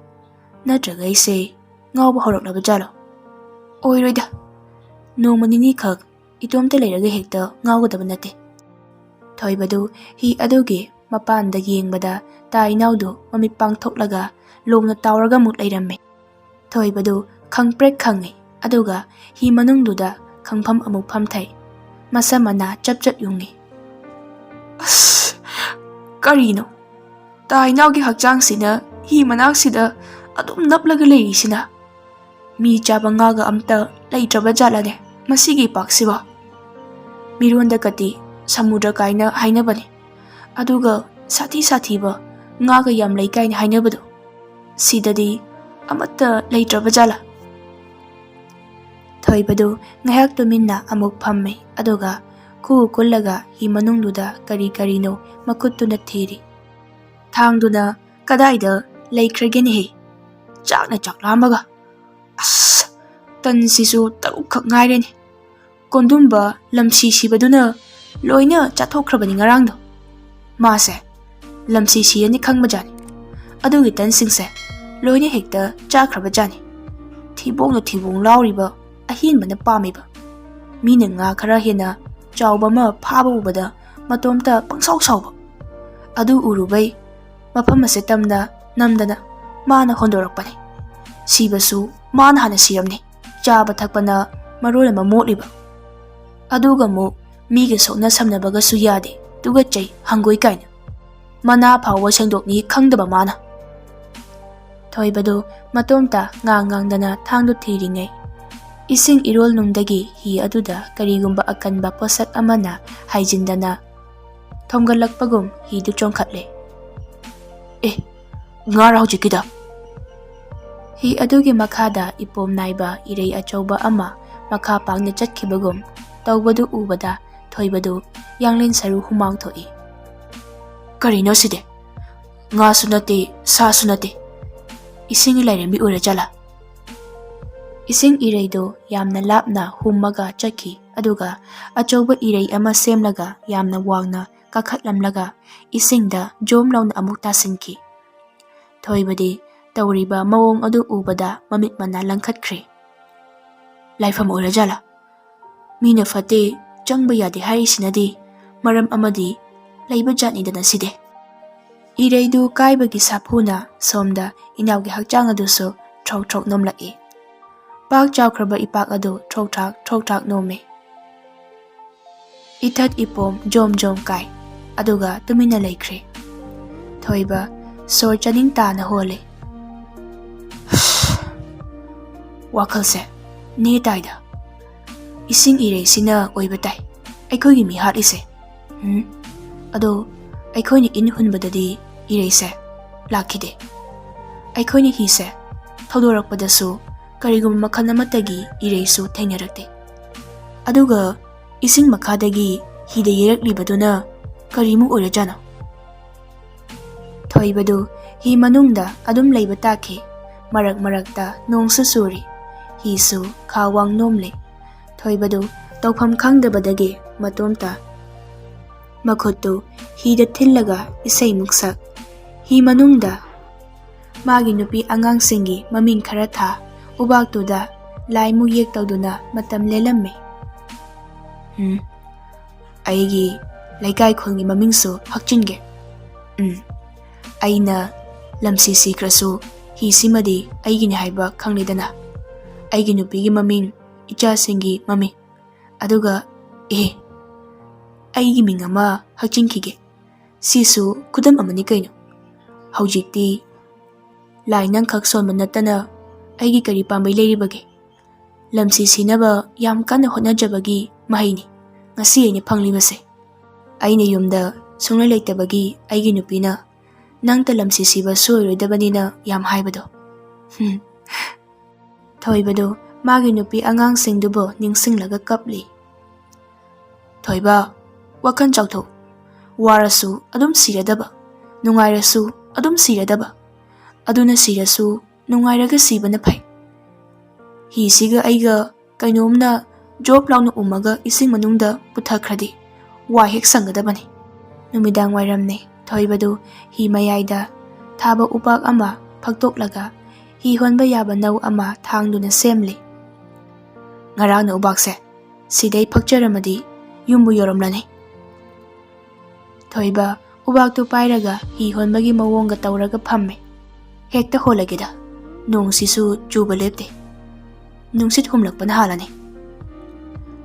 ꯅꯠꯇ꯭ꯔꯒ ꯑꯩꯁꯦ ꯉꯥꯎꯕ ꯍꯧꯔꯛꯂꯕ ꯖꯥꯠꯂꯣ? ꯑꯣꯏꯔꯣꯏꯗ꯫ ꯅꯣꯡꯃ ꯅꯤꯅꯤꯈꯛ ꯏꯇꯣꯝꯇ ꯂꯩꯔꯒ ꯍꯦꯛꯇ ꯉꯥꯎꯒꯗꯕ ꯅꯠꯇꯦ꯫" ꯊꯣꯏꯕꯗꯨ ꯍꯤ ꯑꯗꯨꯒꯤ ꯃꯄꯥꯟꯗ ꯌꯦꯡꯕꯗ ꯇꯥ ꯏꯅꯥꯎꯗꯨ ꯃꯃꯤꯠ ꯄꯥꯡꯊꯣꯛꯂꯒ ꯂꯣꯡꯅ ꯇꯥꯎꯔꯒ ꯑꯃꯨꯛ ꯂꯩꯔꯝꯃꯦ꯫ ꯊꯣꯏꯕꯗꯨ ꯈꯪꯄ꯭ꯔꯦꯛ ꯈꯪꯉꯤ, ꯑꯗꯨꯒ ꯍꯤ ꯃꯅꯨꯡꯗꯨꯗ ꯈꯪꯐꯝ ꯑꯃꯨꯛ ꯐꯝꯊꯩ꯫ ꯃꯁꯝ ꯃꯅꯥ ꯆꯞ ꯆꯞ ꯌꯨꯡꯉꯤ꯫ "ꯑꯁ, ꯀꯔꯤꯅꯣ? ꯇꯥ ꯏꯅꯥꯎꯒꯤ ꯍꯛꯆꯥꯡꯁꯤꯅ ꯍꯤ ꯃꯅꯥꯛꯁꯤꯗ ꯑꯗꯨꯝ ꯅꯞꯂꯒ ꯂꯩꯔꯤꯁꯤꯅ? ꯃꯤ ꯆꯥꯕ ꯉꯥꯒ ꯑꯝꯇ ꯂꯩꯇ꯭ꯔꯕ ꯖꯥꯠꯂꯅꯦ ꯃꯁꯤꯒꯤ ꯏꯄꯥꯛꯁꯤꯕꯣ? ꯃꯤꯔꯣꯟꯗ ꯀꯗꯤ ꯁꯃꯨꯗ꯭ꯔ ꯀꯥꯏꯅ ꯍꯥꯏꯅꯕꯅꯦ, ꯑꯗꯨꯒ ꯁꯥꯊꯤ ꯁꯥꯊꯤꯕ ꯉꯥꯒ ꯌꯥꯝ ꯂꯩ ꯀꯥꯏꯅ ꯍꯥꯏꯅꯕꯗꯣ, ꯁꯤꯗꯗꯤ ꯑꯃꯠꯇ ꯂꯩꯇ꯭ꯔꯕ ꯖꯥꯠꯂꯥ?" ꯊꯣꯏꯕꯗꯨ ꯉꯥꯏꯍꯥꯛ ꯇꯨꯃꯤꯟꯅ ꯑꯃꯨꯛ ꯐꯝꯃꯦ, ꯑꯗꯨꯒ ꯈꯨ ꯀꯨꯜꯂꯒ ꯍꯤ ꯃꯅꯨꯡꯗꯨꯗ ꯀꯔꯤ ꯀꯔꯤꯅꯣ ꯃꯈꯨꯠꯇꯨꯅ ꯊꯤꯔꯤ꯫ "ꯊꯥꯡꯗꯨꯅ ꯀꯗꯥꯏꯗ ꯂꯩꯈ꯭ꯔꯒꯦꯅꯦꯍꯦ? ꯆꯥꯛꯅ ꯆꯥꯛ ꯂꯥꯝꯃꯒ꯫ ꯑꯁ, ꯇꯟꯁꯤꯁꯨ ꯇꯔꯨꯛꯈꯛ ꯉꯥꯏꯔꯦꯅꯦ꯫ ꯀꯣꯟꯗꯨꯝꯕ ꯂꯝꯁꯤ ꯁꯤꯕꯗꯨꯅ ꯂꯣꯏꯅ ꯆꯥꯊꯣꯛꯈ꯭ꯔꯕꯅꯤ ꯉꯔꯥꯡꯗꯣ꯫ ꯃꯥꯁꯦ ꯂꯝꯁꯤ ꯁꯤꯔꯅꯤ ꯈꯪꯕꯖꯥꯠꯅꯤ꯫ ꯑꯗꯨꯒꯤ ꯇꯟꯁꯤꯡꯁꯦ ꯂꯣꯏꯅ ꯍꯦꯛꯇ ꯆꯥꯈ꯭ꯔꯕꯖꯥꯠꯅꯤ꯫ ꯊꯤꯕꯣꯡꯅ ꯊꯤꯕꯣꯡ ꯂꯥꯎꯔꯤꯕ ꯑꯍꯦꯟꯕꯅ ꯄꯥꯝꯃꯤꯕ꯫ ꯃꯤꯅ ꯉꯥ ꯈꯔ ꯍꯦꯟꯅ ꯆꯥꯎꯕ ꯑꯃ ꯐꯥꯕ ꯎꯕꯗ ꯃꯇꯣꯝꯇ ꯄꯪꯁꯥꯎ ꯁꯥꯎꯕ꯫ ꯑꯗꯨ ꯎꯔꯨꯕꯩ ꯃꯐꯝ ꯑꯁꯦ ꯇꯝꯅ ꯅꯝꯗꯅ ꯃꯥꯅ ꯍꯣꯟꯗꯣꯔꯛꯄꯅꯤ꯫ ꯁꯤꯕꯁꯨ ꯃꯥꯅ ꯍꯥꯟꯅ ꯁꯤꯔꯝꯅꯤ꯫ ꯆꯥꯕ ꯊꯛꯄꯅ ꯃꯔꯣꯜ ꯑꯃ ꯃꯣꯠꯂꯤꯕ꯫ ꯑꯗꯨꯒ ꯑꯃꯨꯛ ꯃꯤꯒ ꯁꯣꯛꯅ ꯁꯝꯅꯕꯒꯁꯨ ꯌꯥꯗꯦ, ꯇꯨꯒꯠꯆꯩ, ꯍꯪꯒꯣꯏ ꯀꯥꯏꯅ꯫ ꯃꯅꯥ ꯐꯥꯎꯕ ꯁꯦꯡꯗꯣꯛꯅꯤ ꯈꯪꯗꯕ ꯃꯥꯅ꯫ ꯊꯣꯏꯕꯗꯨ ꯃꯇꯣꯝꯇ ꯉꯥꯡ ꯉꯥꯡꯗꯅ ꯊꯥꯡꯗꯨ ꯊꯤꯔꯤꯉꯩ, ꯏꯁꯤꯡ ꯏꯔꯣꯜꯅꯨꯡꯗꯒꯤ ꯍꯤ ꯑꯗꯨꯗ ꯀꯔꯤꯒꯨꯝꯕ ꯑꯀꯟꯕ ꯄꯣꯠꯁꯛ ꯑꯃꯅ ꯍꯥꯏꯖꯤꯟꯗꯅ ꯊꯣꯝꯒꯠꯂꯛꯄꯒꯨꯝ ꯍꯤꯗꯨ ꯆꯣꯡꯈꯠꯂꯦ꯫ "ꯑꯦ, ꯉꯥꯔ ꯍꯧꯖꯤꯛꯀꯤꯗ?" ꯍꯤ ꯑꯗꯨꯒꯤ ꯃꯈꯥꯗ ꯏꯄꯣꯝ ꯅꯥꯏꯕ ꯏꯔꯩ ꯑꯆꯧꯕ ꯑꯃ ꯃꯈꯥ ꯄꯥꯡꯅ ꯆꯠꯈꯤꯕꯒꯨꯝ ꯇꯧꯕꯗꯨ ꯎꯕꯗ ꯊꯣꯏꯕꯗꯨ ꯌꯥꯡꯂꯦꯟ ꯁꯔꯨ ꯍꯨꯃꯥꯡ ꯊꯣꯛꯏ꯫ "ꯀꯔꯤꯅꯣ ꯁꯤꯗꯤ? ꯉꯥꯁꯨ ꯅꯠꯇꯦ, ꯁꯥꯁꯨ ꯅꯠꯇꯦ꯫ ꯏꯁꯤꯡꯒꯤ ꯂꯥꯏꯔꯦꯝꯕꯤ ꯑꯣꯏꯔꯖꯥꯠꯂꯥ?" ꯏꯁꯤꯡ ꯏꯔꯩꯗꯨ ꯌꯥꯝꯅ ꯂꯥꯞꯅ ꯍꯨꯝꯃꯒ ꯆꯠꯈꯤ, ꯑꯗꯨꯒ ꯑꯆꯧꯕ ꯏꯔꯩ ꯑꯃ ꯁꯦꯝꯂꯒ ꯌꯥꯝꯅ ꯋꯥꯡꯅ ꯀꯥꯈꯠꯂꯝꯂꯒ ꯏꯁꯤꯡꯗ ꯖꯣꯝ ꯂꯥꯎꯅ ꯑꯃꯨꯛ ꯇꯥꯁꯤꯟꯈꯤ꯫ ꯊꯣꯏꯕꯗꯤ ꯇꯧꯔꯤꯕ ꯃꯑꯣꯡ ꯑꯗꯨ ꯎꯕꯗ ꯃꯃꯤꯠ ꯃꯅꯥ ꯂꯪꯈꯠꯈ꯭ꯔꯦ꯫ "ꯂꯥꯏꯐꯝ ꯑꯣꯏꯔꯖꯥꯠꯂꯥ? ꯃꯤꯅ ꯐꯠꯇꯦ, ꯆꯪꯕ ꯌꯥꯗꯦ ꯍꯥꯏꯔꯤꯁꯤꯅꯗꯤ ꯃꯔꯝ ꯑꯃꯗꯤ ꯂꯩꯕ ꯖꯥꯠꯅꯤꯗꯅ ꯁꯤꯗꯤ꯫" ꯏꯔꯩꯗꯨ ꯀꯥꯏꯕꯒꯤ ꯁꯥꯐꯨꯅ ꯁꯣꯝꯗ ꯏꯅꯥꯎꯒꯤ ꯍꯛꯆꯥꯡ ꯑꯗꯨꯁꯨ ꯊ꯭ꯔꯣꯛ ꯊ꯭ꯔꯣꯛ ꯅꯣꯝꯂꯛꯏ꯫ ꯄꯥꯛ ꯆꯥꯎꯈ꯭ꯔꯕ ꯏꯄꯥꯛ ꯑꯗꯨ ꯊ꯭ꯔꯣꯛ ꯊ꯭ꯔꯥꯛ ꯊ꯭ꯔꯣꯛ ꯊ꯭ꯔꯥꯛ ꯅꯣꯝꯃꯤ꯫ ꯏꯊꯠ ꯏꯄꯣꯝ ꯖꯣꯝ ꯖꯣꯝ ꯀꯥꯏ, ꯑꯗꯨꯒ ꯇꯨꯃꯤꯟꯅ ꯂꯩꯈ꯭ꯔꯦ꯫ ꯊꯣꯏꯕ ꯁꯣꯔ ꯆꯥꯅꯤꯡ ꯇꯥꯅ ꯍꯣꯜꯂꯦ꯫ ꯋꯥꯈꯜꯁꯦ ꯅꯦ ꯇꯥꯏꯗ꯫ ꯏꯁꯤꯡ ꯏꯔꯩꯁꯤꯅ ꯑꯣꯏꯕ ꯇꯥꯏ ꯑꯩꯈꯣꯏꯒꯤ ꯃꯤ ꯍꯥꯠꯂꯤꯁꯦ꯫ ꯎꯝ, ꯑꯗꯣ ꯑꯩꯈꯣꯏꯅ ꯏꯟ ꯍꯨꯟꯕꯗꯗꯤ ꯏꯔꯩꯁꯦ ꯂꯥꯛꯈꯤꯗꯦ꯫ ꯑꯩꯈꯣꯏꯅ ꯍꯤꯁꯦ ꯊꯧꯗꯣꯔꯛꯄꯗꯁꯨ ꯀꯔꯤꯒꯨꯝꯕ ꯃꯈꯜ ꯑꯃꯠꯇꯒꯤ ꯏꯔꯩꯁꯨ ꯊꯦꯡꯅꯔꯛꯇꯦ꯫ ꯑꯗꯨꯒ ꯏꯁꯤꯡ ꯃꯈꯥꯗꯒꯤ ꯍꯤꯗ ꯌꯩꯔꯛꯂꯤꯕꯗꯨꯅ ꯀꯔꯤꯃꯨꯛ ꯑꯣꯏꯔꯖꯥꯠꯅꯣ? ꯊꯣꯏꯕꯗꯨ ꯍꯤ ꯃꯅꯨꯡꯗ ꯑꯗꯨꯝ ꯂꯩꯕ ꯇꯥꯈꯤ꯫ ꯃꯔꯛ ꯃꯔꯛꯇ ꯅꯣꯡꯁꯨ ꯆꯨꯔꯤ꯫ ꯍꯤꯁꯨ ꯈꯥ ꯋꯥꯡ ꯅꯣꯝꯂꯤ꯫ ꯊꯣꯏꯕꯗꯨ ꯇꯧꯐꯝ ꯈꯪꯗꯕꯗꯒꯤ ꯃꯇꯣꯝꯇ ꯃꯈꯨꯠꯇꯨ ꯍꯤꯗ ꯊꯤꯜꯂꯒ ꯏꯁꯩꯃꯨꯛ ꯁꯛ, ꯍꯤ ꯃꯅꯨꯡꯗ ꯃꯥꯒꯤ ꯅꯨꯄꯤ ꯑꯉꯥꯡꯁꯤꯡꯒꯤ ꯃꯃꯤꯡ ꯈꯔ ꯊꯥ, ꯎꯕꯥꯛꯇꯨꯗ ꯂꯥꯏꯃꯨꯛ ꯌꯦꯛ ꯇꯧꯗꯨꯅ ꯃꯇꯝ ꯂꯦꯜꯂꯝꯃꯤ꯫ ꯎꯝ, ꯑꯩꯒꯤ ꯂꯩꯀꯥꯏ ꯈꯨꯜꯒꯤ ꯃꯃꯤꯡꯁꯨ ꯍꯛꯆꯤꯟꯒꯦ꯫ ꯎꯝ, ꯑꯩꯅ ꯂꯝꯁꯤ ꯁꯤꯈ꯭ꯔꯁꯨ ꯍꯤꯁꯤꯃꯗꯤ ꯑꯩꯒꯤꯅꯤ ꯍꯥꯏꯕ ꯈꯪꯂꯤꯗꯅ꯫ ꯑꯩꯒꯤ ꯅꯨꯄꯤꯒꯤ ꯃꯃꯤꯡ, ꯏꯆꯥꯁꯤꯡꯒꯤ ꯃꯃꯤꯡ, ꯑꯗꯨꯒ, ꯑꯦ, ꯑꯩꯒꯤ ꯃꯤꯡ ꯑꯃ ꯍꯛꯆꯤꯟꯈꯤꯒꯦ꯫ ꯁꯤꯁꯨ ꯈꯨꯗꯝ ꯑꯃꯅꯤ ꯀꯩꯅꯣ꯫ ꯍꯧꯖꯤꯛꯇꯤ ꯂꯥꯏ ꯅꯪꯈꯛ ꯁꯣꯟꯕ ꯅꯠꯇꯅ ꯑꯩꯒꯤ ꯀꯔꯤ ꯄꯥꯝꯕꯩ ꯂꯩꯔꯤꯕꯒꯦ? ꯂꯝꯁꯤ ꯁꯤꯅꯕ ꯌꯥꯝ ꯀꯟꯅ ꯍꯣꯠꯅꯖꯕꯒꯤ ꯃꯍꯩꯅꯤ ꯉꯁꯤ ꯑꯩꯅ ꯐꯪꯂꯤꯕꯁꯦ꯫ ꯑꯩꯅ ꯌꯨꯝꯗ ꯁꯨꯡꯂꯩ ꯂꯩꯇꯕꯒꯤ ꯑꯩꯒꯤ ꯅꯨꯄꯤꯅ ꯅꯪꯇ ꯂꯝꯁꯤ ꯁꯤꯕ ꯁꯣꯏꯔꯣꯏꯗꯕꯅꯤꯅ ꯌꯥꯝ ꯍꯥꯏꯕꯗꯣ꯫ ꯍꯨꯝ꯫ ꯊꯣꯏꯕꯗꯨ ꯃꯥꯒꯤ ꯅꯨꯄꯤ ꯑꯉꯥꯡꯁꯤꯡꯗꯨꯕꯨ ꯅꯤꯡꯁꯤꯡꯂꯒ ꯀꯞꯂꯤ꯫ ꯊꯣꯏꯕ, ꯋꯥꯈꯜ ꯆꯥꯎꯊꯣꯛ꯫ ꯋꯥꯔꯁꯨ ꯑꯗꯨꯝ ꯁꯤꯔꯗꯕ, ꯅꯨꯡꯉꯥꯏꯔꯁꯨ ꯑꯗꯨꯝ ꯁꯤꯔꯗꯕ꯫ ꯑꯗꯨꯅ ꯁꯤꯔꯁꯨ ꯅꯨꯡꯉꯥꯏꯔꯒ ꯁꯤꯕꯅ ꯐꯩ꯫ ꯍꯤꯁꯤꯒ ꯑꯩꯒ ꯀꯩꯅꯣꯝꯅ ꯖꯣꯞ ꯂꯥꯎꯅ ꯎꯝꯃꯒ ꯏꯁꯤꯡ ꯃꯅꯨꯡꯗ ꯄꯨꯊꯈ꯭ꯔꯗꯤ ꯋꯥ ꯍꯦꯛ ꯁꯪꯒꯗꯕꯅꯤ꯫ ꯅꯨꯃꯤꯗꯥꯡ ꯋꯥꯏꯔꯝꯅꯤ꯫ ꯊꯣꯏꯕꯗꯨ ꯍꯤ ꯃꯌꯥꯏꯗ ꯊꯥꯕ ꯎꯄꯥꯛ ꯑꯃ ꯐꯛꯇꯣꯛꯂꯒ ꯍꯤ ꯍꯣꯟꯕ ꯌꯥꯕ ꯅꯧ ꯑꯃ ꯊꯥꯡꯗꯨꯅ ꯁꯦꯝꯂꯤ꯫ ꯉꯔꯥꯡꯅ ꯎꯕꯥꯛꯁꯦ ꯁꯤꯗꯩ ꯐꯛꯆꯔꯝꯃꯗꯤ ꯌꯨꯝꯕꯨ ꯌꯧꯔꯝꯂꯅꯤ꯫ ꯊꯣꯏꯕ ꯎꯕꯥꯛꯇꯨ ꯄꯥꯏꯔꯒ ꯍꯤ ꯍꯣꯟꯕꯒꯤ ꯃꯑꯣꯡꯒ ꯇꯧꯔꯒ ꯐꯝꯃꯦ꯫ ꯍꯦꯛꯇ ꯍꯣꯜꯂꯒꯦꯗ, ꯅꯣꯡꯁꯤꯁꯨ ꯆꯨꯕ ꯂꯦꯞꯇꯦ꯫ ꯅꯨꯡꯁꯤꯠ ꯍꯨꯝꯂꯛꯄꯅ ꯍꯥꯜꯂꯅꯤ꯫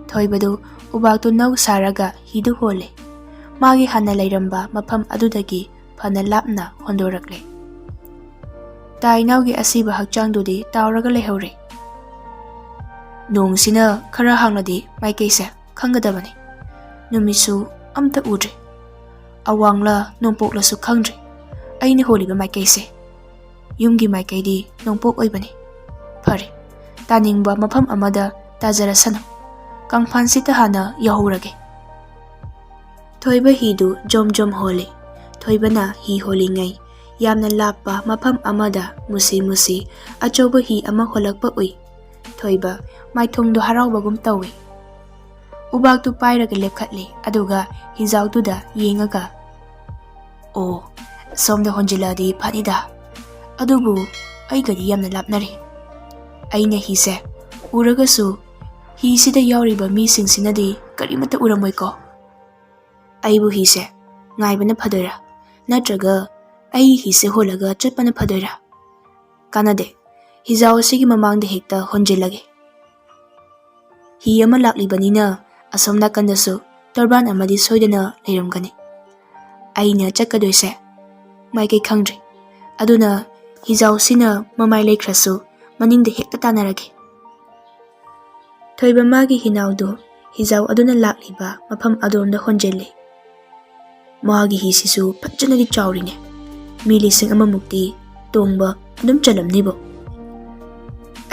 ꯊꯣꯏꯕꯗꯨ ꯎꯕꯥꯛꯇꯨ ꯅꯧ ꯁꯥꯔꯒ ꯍꯤꯗꯨ ꯍꯣꯜꯂꯦ꯫ ꯃꯥꯒꯤ ꯍꯥꯟꯅ ꯂꯩꯔꯝꯕ ꯃꯐꯝ ꯑꯗꯨꯗꯒꯤ ꯐꯅ ꯂꯥꯞꯅ ꯍꯣꯟꯗꯣꯔꯛꯂꯦ꯫ ꯇꯥ ꯏꯅꯥꯎꯒꯤ ꯑꯁꯤꯕ ꯍꯛꯆꯥꯡꯗꯨꯗꯤ ꯇꯥꯎꯔꯒ ꯂꯩꯍꯧꯔꯦ꯫ ꯅꯣꯡꯁꯤꯅ ꯈꯔ ꯍꯥꯡꯂꯗꯤ ꯃꯥꯏꯀꯩꯁꯦ ꯈꯪꯒꯗꯕꯅꯤ꯫ ꯅꯨꯃꯤꯠꯁꯨ ꯑꯝꯇ ꯎꯗ꯭ꯔꯦ꯫ ꯑꯋꯥꯡꯂ ꯅꯣꯡꯄꯣꯛꯂꯁꯨ ꯈꯪꯗ꯭ꯔꯦ꯫ ꯑꯩꯅ ꯍꯣꯜꯂꯤꯕ ꯃꯥꯏꯀꯩꯁꯦ ꯌꯨꯝꯒꯤ ꯃꯥꯏꯀꯩꯗꯤ ꯅꯣꯡꯄꯣꯛ ꯑꯣꯏꯕꯅꯤ꯫ ꯐꯔꯦ, ꯇꯥꯅꯤꯡꯕ ꯃꯐꯝ ꯑꯃꯗ ꯇꯥꯖꯔꯁꯅꯨ꯫ ꯀꯪꯐꯥꯟꯁꯤꯗ ꯍꯥꯟꯅ ꯌꯧꯍꯧꯔꯒꯦ꯫ ꯊꯣꯏꯕ ꯍꯤꯗꯨ ꯖꯣꯝ ꯖꯣꯝ ꯍꯣꯜꯂꯤ꯫ ꯊꯣꯏꯕꯅ ꯍꯤ ꯍꯣꯜꯂꯤꯉꯩ ꯌꯥꯝꯅ ꯂꯥꯞꯄ ꯃꯐꯝ ꯑꯃꯗ ꯃꯨꯁꯤ ꯃꯨꯁꯤ ꯑꯆꯧꯕ ꯍꯤ ꯑꯃ ꯍꯣꯜꯂꯛꯄ ꯎꯏ꯫ ꯊꯣꯏꯕ ꯃꯥꯏꯊꯣꯡꯗꯣ ꯍꯔꯥꯎꯕꯒꯨꯝ ꯇꯧꯏ꯫ ꯎꯕꯥꯛꯇꯨ ꯄꯥꯏꯔꯒ ꯂꯦꯞꯈꯠꯂꯦ, ꯑꯗꯨꯒ ꯍꯤꯖꯥꯎꯗꯨꯗ ꯌꯦꯡꯉꯒ, "ꯑꯣ, ꯁꯣꯝꯗ ꯍꯣꯟꯖꯤꯜꯂꯛꯑꯗꯤ ꯐꯅꯤꯗ, ꯑꯗꯨꯕꯨ ꯑꯩꯒꯗꯤ ꯌꯥꯝꯅ ꯂꯥꯞꯅꯔꯦ꯫ ꯑꯩꯅ ꯍꯤꯁꯦ ꯎꯔꯒꯁꯨ ꯍꯤꯁꯤꯗ ꯌꯥꯎꯔꯤꯕ ꯃꯤꯁꯤꯡꯁꯤꯅꯗꯤ ꯀꯔꯤꯃꯠꯇ ꯎꯔꯝꯃꯣꯏꯀꯣ? ꯑꯩꯕꯨ ꯍꯤꯁꯦ ꯉꯥꯏꯕꯅ ꯐꯗꯣꯏꯔꯥ, ꯅꯠꯇ꯭ꯔꯒ ꯑꯩ ꯍꯤꯁꯦ ꯍꯣꯜꯂꯒ ꯆꯠꯄꯅ ꯐꯗꯣꯏꯔꯥ? ꯀꯥꯟꯅꯗꯦ, ꯍꯤꯖꯥꯎ ꯑꯁꯤꯒꯤ ꯃꯃꯥꯡꯗ ꯍꯦꯛꯇ ꯍꯣꯟꯖꯤꯜꯂꯒꯦ꯫ ꯍꯤ ꯑꯃ ꯂꯥꯛꯂꯤꯕꯅꯤꯅ ꯑꯁꯣꯝ ꯅꯥꯀꯟꯗꯁꯨ ꯇꯣꯔꯕꯥꯟ ꯑꯃꯗꯤ ꯁꯣꯏꯗꯅ ꯂꯩꯔꯝꯒꯅꯤ꯫ ꯑꯩꯅ ꯆꯠꯀꯗꯣꯏꯁꯦ ꯃꯥꯏꯀꯩ ꯈꯪꯗ꯭ꯔꯤ, ꯑꯗꯨꯅ ꯍꯤꯖꯥꯎꯁꯤꯅ ꯃꯃꯥꯏ ꯂꯩꯈ꯭ꯔꯁꯨ ꯃꯅꯤꯡꯗ ꯍꯦꯛꯇ ꯇꯥꯟꯅꯔꯒꯦ꯫" ꯊꯣꯏꯕ ꯃꯥꯒꯤ ꯍꯤꯅꯥꯎꯗꯨ ꯍꯤꯖꯥꯎ ꯑꯗꯨꯅ ꯂꯥꯛꯂꯤꯕ ꯃꯐꯝ ꯑꯗꯣꯝꯗ ꯍꯣꯟꯖꯤꯜꯂꯤ꯫ ꯃꯥꯒꯤ ꯍꯤꯁꯤꯁꯨ ꯐꯖꯅꯗꯤ ꯆꯥꯎꯔꯤꯅꯦ꯫ ꯃꯤ ꯂꯤꯁꯤꯡ ꯑꯃꯃꯨꯛꯇꯤ ꯇꯣꯡꯕ ꯑꯗꯨꯝ ꯆꯜꯂꯝꯅꯤꯕꯣ꯫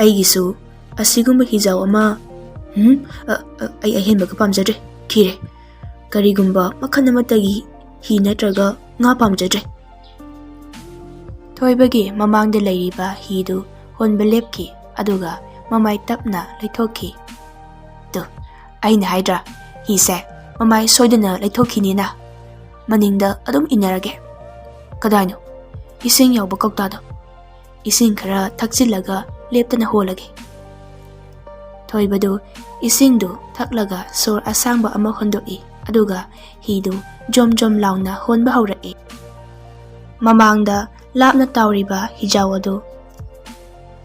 ꯑꯩꯒꯤꯁꯨ ꯑꯁꯤꯒꯨꯝꯕ ꯍꯤꯖꯥꯎ ꯑꯃ, ꯎꯝ, ꯑ, ꯑ, ꯑꯩ ꯑꯍꯦꯟꯕꯒ ꯄꯥꯝꯖꯗ꯭ꯔꯦ꯫ ꯈꯤꯔꯦ꯫ ꯀꯔꯤꯒꯨꯝꯕ ꯃꯈꯜ ꯑꯃꯠꯇꯒꯤ ꯍꯤ ꯅꯠꯇ꯭ꯔꯒ ꯉꯥ ꯄꯥꯝꯖꯗ꯭ꯔꯦ꯫ ꯊꯣꯏꯕꯒꯤ ꯃꯃꯥꯡꯗ ꯂꯩꯔꯤꯕ ꯍꯤꯗꯨ ꯍꯣꯟꯕ ꯂꯦꯞꯈꯤ, ꯑꯗꯨꯒ ꯃꯃꯥꯏ ꯇꯞꯅ ꯂꯩꯊꯣꯛꯈꯤ꯫ "ꯇꯨ, ꯑꯩꯅ ꯍꯥꯏꯗ꯭ꯔꯥ, ꯍꯤꯁꯦ ꯃꯃꯥꯏ ꯁꯣꯏꯗꯅ ꯂꯩꯊꯣꯛꯈꯤꯅꯤꯅ꯫ ꯃꯅꯤꯡꯗ ꯑꯗꯨꯝ ꯏꯟꯅꯔꯒꯦ꯫ ꯀꯗꯥꯏꯅꯣ ꯏꯁꯤꯡ ꯌꯥꯎꯕ ꯀꯧꯇꯥꯗꯣ? ꯏꯁꯤꯡ ꯈꯔ ꯊꯛꯆꯤꯜꯂꯒ ꯂꯦꯞꯇꯅ ꯍꯣꯜꯂꯒꯦ꯫" ꯊꯣꯏꯕꯗꯨ ꯏꯁꯤꯡꯗꯨ ꯊꯛꯂꯒ ꯁꯣꯔ ꯑꯁꯥꯡꯕ ꯑꯃ ꯍꯣꯟꯗꯣꯛꯏ, ꯑꯗꯨꯒ ꯍꯤꯗꯨ ꯖꯣꯝ ꯖꯣꯝ ꯂꯥꯎꯅ ꯍꯣꯟꯕ ꯍꯧꯔꯛꯏ꯫ ꯃꯃꯥꯡꯗ ꯂꯥꯞꯅ ꯇꯥꯎꯔꯤꯕ ꯍꯤꯖꯥꯎ ꯑꯗꯨ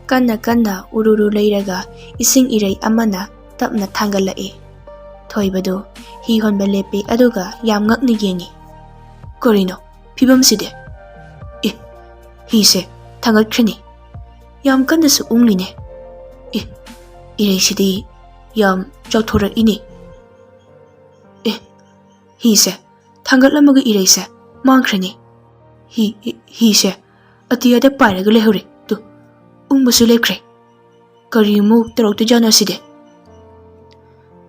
ꯀꯟꯅ ꯀꯟꯅ ꯎꯔꯨꯔꯨ ꯂꯩꯔꯒ ꯏꯁꯤꯡ ꯏꯔꯩ ꯑꯃꯅ ꯇꯞꯅ ꯊꯥꯡꯒꯠꯂꯛꯏ꯫ ꯊꯣꯏꯕꯗꯨ ꯍꯤ ꯍꯣꯟꯕ ꯂꯦꯞꯄꯤ, ꯑꯗꯨꯒ ꯌꯥꯝ ꯉꯛꯅ ꯌꯦꯡꯉꯤ꯫ "ꯀꯔꯤꯅꯣ ꯐꯤꯕꯝꯁꯤꯗꯤ? ꯑꯦ, ꯍꯤꯁꯦ ꯊꯥꯡꯒꯠꯈ꯭ꯔꯤꯅꯤ꯫ ꯌꯥꯝ ꯀꯟꯅꯁꯨ ꯎꯪꯂꯤꯅꯦ꯫ ꯑꯦ, ꯏꯔꯩꯁꯤꯗꯤ ꯌꯥꯝ ꯆꯥꯎꯊꯣꯔꯛꯏꯅꯦ꯫ ꯑꯦ, ꯍꯤꯁꯦ ꯊꯥꯡꯒꯠꯂꯝꯃꯒ ꯏꯔꯩꯁꯦ ꯃꯥꯡꯈ꯭ꯔꯅꯤ꯫ ꯍꯤ, ꯍꯤ, ꯍꯤꯁꯦ ꯑꯇꯤꯌꯥꯗ ꯄꯥꯏꯔꯒ ꯂꯩꯍꯧꯔꯦ꯫ ꯇꯨ, ꯎꯪꯕꯁꯨ ꯂꯦꯞꯈ꯭ꯔꯦ꯫ ꯀꯔꯤꯃꯨꯛ ꯇꯧꯔꯛꯇꯣꯏꯖꯥꯠꯅꯣ ꯁꯤꯗꯤ?"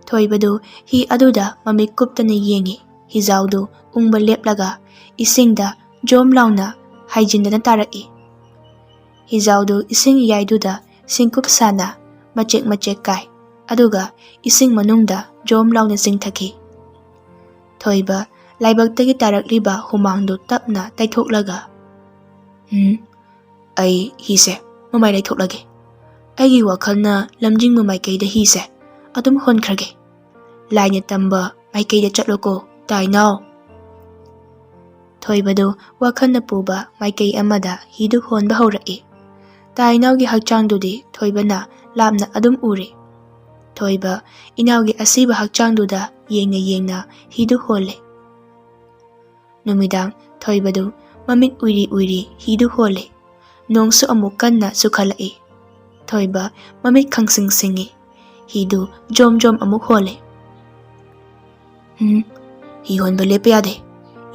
ꯊꯣꯏꯕꯗꯨ ꯍꯤ ꯑꯗꯨꯗ ꯃꯃꯤꯠ ꯀꯨꯞꯇꯅ ꯌꯦꯡꯉꯤ꯫ ꯍꯤꯖꯥꯎꯗꯨ ꯎꯪꯕ ꯂꯦꯞꯂꯒ ꯏꯁꯤꯡꯗ ꯖꯣꯝ ꯂꯥꯎꯅ ꯍꯥꯏꯖꯤꯟꯗꯅ ꯇꯥꯔꯛꯏ꯫ ꯍꯤꯖꯥꯎꯗꯨ ꯏꯁꯤꯡ ꯏꯌꯥꯏꯗꯨꯗ ꯁꯤꯡꯀꯨꯞ ꯁꯥꯅ ꯃꯆꯦꯛ ꯃꯆꯦꯛ ꯀꯥꯏ, ꯑꯗꯨꯒ ꯏꯁꯤꯡ ꯃꯅꯨꯡꯗ ꯖꯣꯝ ꯂꯥꯎꯅ ꯆꯤꯡꯊꯈꯤ꯫ ꯊꯣꯏꯕ ꯂꯥꯏꯕꯛꯇꯒꯤ ꯇꯥꯔꯛꯂꯤꯕ ꯍꯨꯃꯥꯡꯗꯨ ꯇꯞꯅ ꯇꯩꯊꯣꯛꯂꯒ, "ꯎꯝ, ꯑꯩ ꯍꯤꯁꯦ ꯃꯃꯥꯏ ꯂꯩꯊꯣꯛꯂꯒꯦ꯫ ꯑꯩꯒꯤ ꯋꯥꯈꯜꯅ ꯂꯝꯖꯤꯡꯕ ꯃꯥꯏꯀꯩꯗ ꯍꯤꯁꯦ ꯑꯗꯨꯝ ꯍꯣꯟꯈ꯭ꯔꯒꯦ꯫ ꯂꯥꯏꯅ ꯇꯝꯕ ꯃꯥꯏꯀꯩꯗ ꯆꯠꯂꯣꯀꯣ, ꯇꯥꯏꯅꯥꯎ꯫" ꯊꯣꯏꯕꯗꯨ ꯋꯥꯈꯜꯅ ꯄꯨꯕ ꯃꯥꯏꯀꯩ ꯑꯃꯗ ꯍꯤꯗꯨ ꯍꯣꯟꯕ ꯍꯧꯔꯛꯏ꯫ ꯇꯥꯏꯅꯥꯎꯒꯤ ꯍꯛꯆꯥꯡꯗꯨꯗꯤ ꯊꯣꯏꯕꯅ ꯂꯥꯞꯅ ꯑꯗꯨꯝ ꯎꯔꯤ꯫ ꯊꯣꯏꯕ ꯏꯅꯥꯎꯒꯤ ꯑꯁꯤꯕ ꯍꯛꯆꯥꯡꯗꯨꯗ ꯌꯦꯡꯅ ꯌꯦꯡꯅ ꯍꯤꯗꯨ ꯍꯣꯜꯂꯦ꯫ ꯅꯨꯃꯤꯗꯥꯡ ꯊꯣꯏꯕꯗꯨ ꯃꯃꯤꯠ ꯎꯏꯔꯤ ꯎꯏꯔꯤ ꯍꯤꯗꯨ ꯍꯣꯜꯂꯦ꯫ ꯅꯣꯡꯁꯨ ꯑꯃꯨꯛ ꯀꯟꯅ ꯆꯨꯈꯠꯂꯛꯏ꯫ ꯊꯣꯏꯕ ꯃꯃꯤꯠ ꯈꯪꯁꯤꯡ ꯁꯤꯡꯉꯤ꯫ ꯍꯤꯗꯨ ꯖꯣꯝ ꯖꯣꯝ ꯑꯃꯨꯛ ꯍꯣꯜꯂꯦ꯫ "ꯎꯝ, ꯍꯤ ꯍꯣꯟꯕ ꯂꯦꯞꯄ ꯌꯥꯗꯦ꯫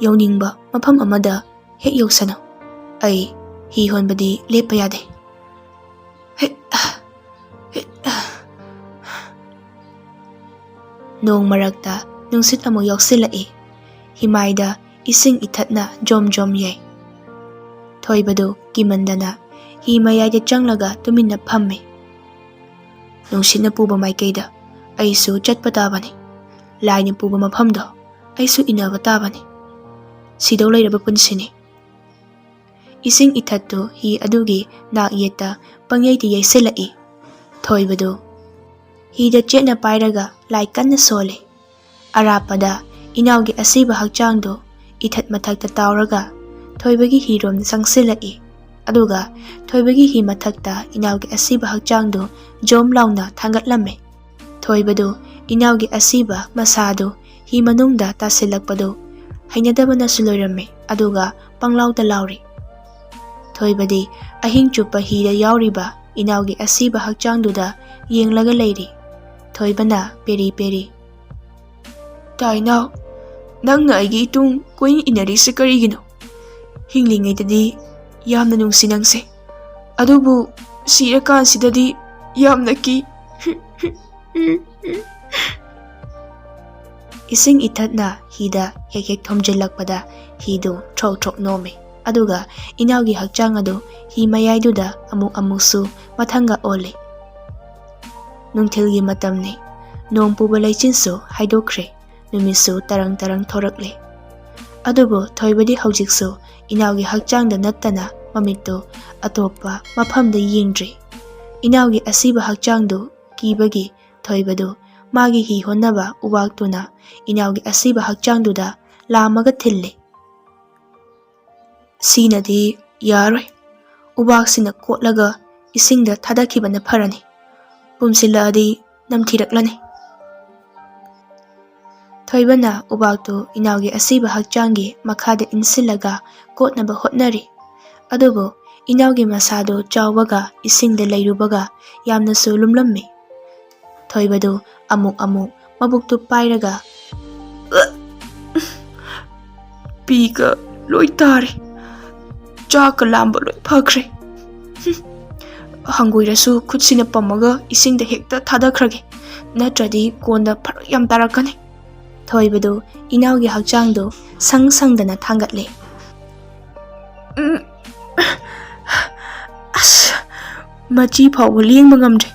ꯌꯧꯅꯤꯡꯕ ꯃꯐꯝ ꯑꯃꯗ ꯍꯦꯛ ꯌꯧꯁꯅꯨ꯫ ꯑꯩ ꯍꯤ ꯍꯣꯟꯕꯗꯤ ꯂꯦꯞꯄ ꯌꯥꯗꯦ꯫" ꯍꯦ, ꯍꯦ꯫ ꯅꯣꯡ ꯃꯔꯛꯇ ꯅꯨꯡꯁꯤꯠ ꯑꯃꯨꯛ ꯌꯥꯎꯁꯤꯜꯂꯛꯏ꯫ ꯍꯤꯃꯥꯏꯗ ꯏꯁꯤꯡ ꯏꯊꯠꯅ ꯖꯣꯝ ꯖꯣꯝ ꯌꯩ꯫ ꯊꯣꯏꯕꯗꯨ ꯀꯤꯃꯟꯗꯅ ꯍꯤ ꯃꯌꯥꯏꯗ ꯆꯪꯂꯒ ꯇꯨꯃꯤꯟꯅ ꯐꯝꯃꯤ꯫ "ꯅꯨꯡꯁꯤꯠꯅ ꯄꯨꯕ ꯃꯥꯏꯀꯩꯗ ꯑꯩꯁꯨ ꯆꯠꯄ ꯇꯥꯕꯅꯤ꯫ ꯂꯥꯏꯅ ꯄꯨꯕ ꯃꯐꯝꯗꯣ ꯑꯩꯁꯨ ꯏꯟꯅꯕ ꯇꯥꯕꯅꯤ꯫ ꯁꯤꯗꯧ ꯂꯩꯔꯕ ꯄꯨꯟꯁꯤꯅꯤ꯫" ꯏꯁꯤꯡ ꯏꯊꯠꯇꯨ ꯍꯤ ꯑꯗꯨꯒꯤ ꯅꯥꯛ ꯌꯦꯠꯇ ꯄꯪꯌꯩꯗ ꯌꯩꯁꯤꯜꯂꯛꯏ꯫ ꯊꯣꯏꯕꯗꯨ ꯍꯤꯗ ꯆꯦꯠꯅ ꯄꯥꯏꯔꯒ ꯂꯥꯏ ꯀꯟꯅ ꯁꯣꯜꯂꯤ꯫ ꯑꯔꯥꯞꯄꯗ ꯏꯅꯥꯎꯒꯤ ꯑꯁꯤꯕ ꯍꯛꯆꯥꯡꯗꯨ ꯏꯊꯠ ꯃꯊꯛꯇ ꯇꯥꯎꯔꯒ ꯊꯣꯏꯕꯒꯤ ꯍꯤꯔꯣꯝꯗ ꯆꯪꯁꯤꯜꯂꯛꯏ꯫ ꯑꯗꯨꯒ ꯊꯣꯏꯕꯒꯤ ꯍꯤ ꯃꯊꯛꯇ ꯏꯅꯥꯎꯒꯤ ꯑꯁꯤꯕ ꯍꯛꯆꯥꯡꯗꯨ ꯖꯣꯝ ꯂꯥꯎꯅ ꯊꯥꯡꯒꯠꯂꯝꯃꯤ꯫ ꯊꯣꯏꯕꯗꯨ ꯏꯅꯥꯎꯒꯤ ꯑꯁꯤꯕ ꯃꯁꯥꯗꯨ ꯍꯤ ꯃꯅꯨꯡꯗ ꯇꯥꯁꯤꯜꯂꯛꯄꯗꯨ ꯍꯩꯅꯗꯕꯅꯁꯨ ꯂꯣꯏꯔꯝꯃꯤ, ꯑꯗꯨꯒ ꯄꯪꯂꯥꯎꯗ ꯂꯥꯎꯔꯤ꯫ ꯊꯣꯏꯕꯗꯤ ꯑꯍꯤꯡ ꯆꯨꯞꯄ ꯍꯤꯗ ꯌꯥꯎꯔꯤꯕ ꯏꯅꯥꯎꯒꯤ ꯑꯁꯤꯕ ꯍꯛꯆꯥꯡꯗꯨꯗ ꯌꯦꯡꯂꯒ ꯂꯩꯔꯤ꯫ ꯊꯣꯏꯕꯅ ꯄꯦꯔꯤ ꯄꯦꯔꯤ, "ꯇꯥꯏꯅꯥꯎ, ꯅꯪꯅ ꯑꯩꯒꯤ ꯏꯇꯨꯡ ꯀꯣꯏꯏꯟ ꯏꯟꯅꯔꯤꯁꯦ ꯀꯔꯤꯒꯤꯅꯣ? ꯍꯤꯡꯂꯤꯉꯩꯗꯗꯤ ꯌꯥꯝꯅ ꯅꯨꯡꯁꯤ ꯅꯪꯁꯦ, ꯑꯗꯨꯕꯨ ꯁꯤꯔꯀꯥꯟꯁꯤꯗꯗꯤ ꯌꯥꯝꯅ ꯀꯤ꯫" ꯏꯁꯤꯡ ꯏꯊꯠꯅ ꯍꯤꯗ ꯍꯦꯛ ꯍꯦꯛ ꯊꯣꯝꯖꯤꯜꯂꯛꯄꯗ ꯍꯤꯗꯨ ꯊ꯭ꯔꯣꯛ ꯊ꯭ꯔꯣꯛ ꯅꯣꯝꯃꯤ, ꯑꯗꯨꯒ ꯏꯅꯥꯎꯒꯤ ꯍꯛꯆꯥꯡ ꯑꯗꯨ ꯍꯤ ꯃꯌꯥꯏꯗꯨꯗ ꯑꯃꯨꯛ ꯑꯃꯨꯛꯁꯨ ꯃꯊꯪꯒ ꯑꯣꯜꯂꯤ꯫ ꯅꯨꯡꯊꯤꯜꯒꯤ ꯃꯇꯝꯅꯤ꯫ ꯅꯣꯡ ꯄꯨꯕ ꯂꯩꯆꯤꯟꯁꯨ ꯍꯥꯏꯗꯣꯛꯈ꯭ꯔꯦ꯫ ꯅꯨꯃꯤꯠꯁꯨ ꯇꯔꯪ ꯇꯔꯪ ꯊꯣꯔꯛꯂꯦ꯫ ꯑꯗꯨꯕꯨ ꯊꯣꯏꯕꯗꯤ ꯍꯧꯖꯤꯛꯁꯨ ꯏꯅꯥꯎꯒꯤ ꯍꯛꯆꯥꯡꯗ ꯅꯠꯇꯅ ꯃꯃꯤꯠꯇꯨ ꯑꯇꯣꯞꯄ ꯃꯐꯝꯗ ꯌꯦꯡꯗ꯭ꯔꯦ꯫ ꯏꯅꯥꯎꯒꯤ ꯑꯁꯤꯕ ꯍꯛꯆꯥꯡꯗꯨ ꯀꯤꯕꯒꯤ ꯊꯣꯏꯕꯗꯨ ꯃꯥꯒꯤ ꯍꯤ ꯍꯣꯟꯅꯕ ꯎꯕꯥꯛꯇꯨꯅ ꯏꯅꯥꯎꯒꯤ ꯑꯁꯤꯕ ꯍꯛꯆꯥꯡꯗꯨꯗ ꯂꯥꯝꯃꯒ ꯊꯤꯜꯂꯦ꯫ "ꯁꯤꯅꯗꯤ ꯌꯥꯔꯣꯏ꯫ ꯎꯕꯥꯛꯁꯤꯅ ꯀꯣꯠꯂꯒ ꯏꯁꯤꯡꯗ ꯊꯥꯗꯈꯤꯕꯅ ꯐꯔꯅꯤ꯫ ꯄꯨꯝꯁꯤꯜꯂꯛꯑꯗꯤ ꯅꯝꯊꯤꯔꯛꯂꯅꯤ꯫" ꯊꯣꯏꯕꯅ ꯎꯕꯥꯛꯇꯨ ꯏꯅꯥꯎꯒꯤ ꯑꯁꯤꯕ ꯍꯛꯆꯥꯡꯒꯤ ꯃꯈꯥꯗ ꯏꯟꯁꯤꯜꯂꯒ ꯀꯣꯠꯅꯕ ꯍꯣꯠꯅꯔꯤ꯫ ꯑꯗꯨꯕꯨ ꯏꯅꯥꯎꯒꯤ ꯃꯁꯥꯗꯨ ꯆꯥꯎꯕꯒ ꯏꯁꯤꯡꯗ ꯂꯩꯔꯨꯕꯒ ꯌꯥꯝꯅꯁꯨ ꯂꯨꯝꯂꯝꯃꯤ꯫ ꯊꯣꯏꯕꯗꯨ ꯑꯃꯨꯛ ꯑꯃꯨꯛ ꯃꯕꯨꯛꯇꯨ ꯄꯥꯏꯔꯒ, "ꯄꯤꯒ ꯂꯣꯏ ꯇꯥꯔꯦ꯫ ꯆꯥꯛꯀ ꯂꯥꯝꯕ ꯂꯣꯏ ꯐꯈ꯭ꯔꯦ꯫ ꯍꯪꯒꯣꯏꯔꯁꯨ ꯈꯨꯠꯁꯤꯅ ꯄꯝꯃꯒ ꯏꯁꯤꯡꯗ ꯍꯦꯛꯇ ꯊꯥꯗꯈ꯭ꯔꯒꯦ, ꯅꯠꯇ꯭ꯔꯗꯤ ꯀꯣꯟꯅ ꯐꯔꯛ ꯌꯥꯝ ꯇꯥꯔꯛꯀꯅꯤ꯫" ꯊꯣꯏꯕꯗꯨ ꯏꯅꯥꯎꯒꯤ ꯍꯛꯆꯥꯡꯗꯨ ꯁꯪ ꯁꯪꯗꯅ ꯊꯥꯡꯒꯠꯂꯦ꯫ "ꯎꯝ, ꯑꯁ, ꯃꯆꯤ ꯐꯥꯎꯕ ꯂꯦꯡꯕ ꯉꯝꯗ꯭ꯔꯦ꯫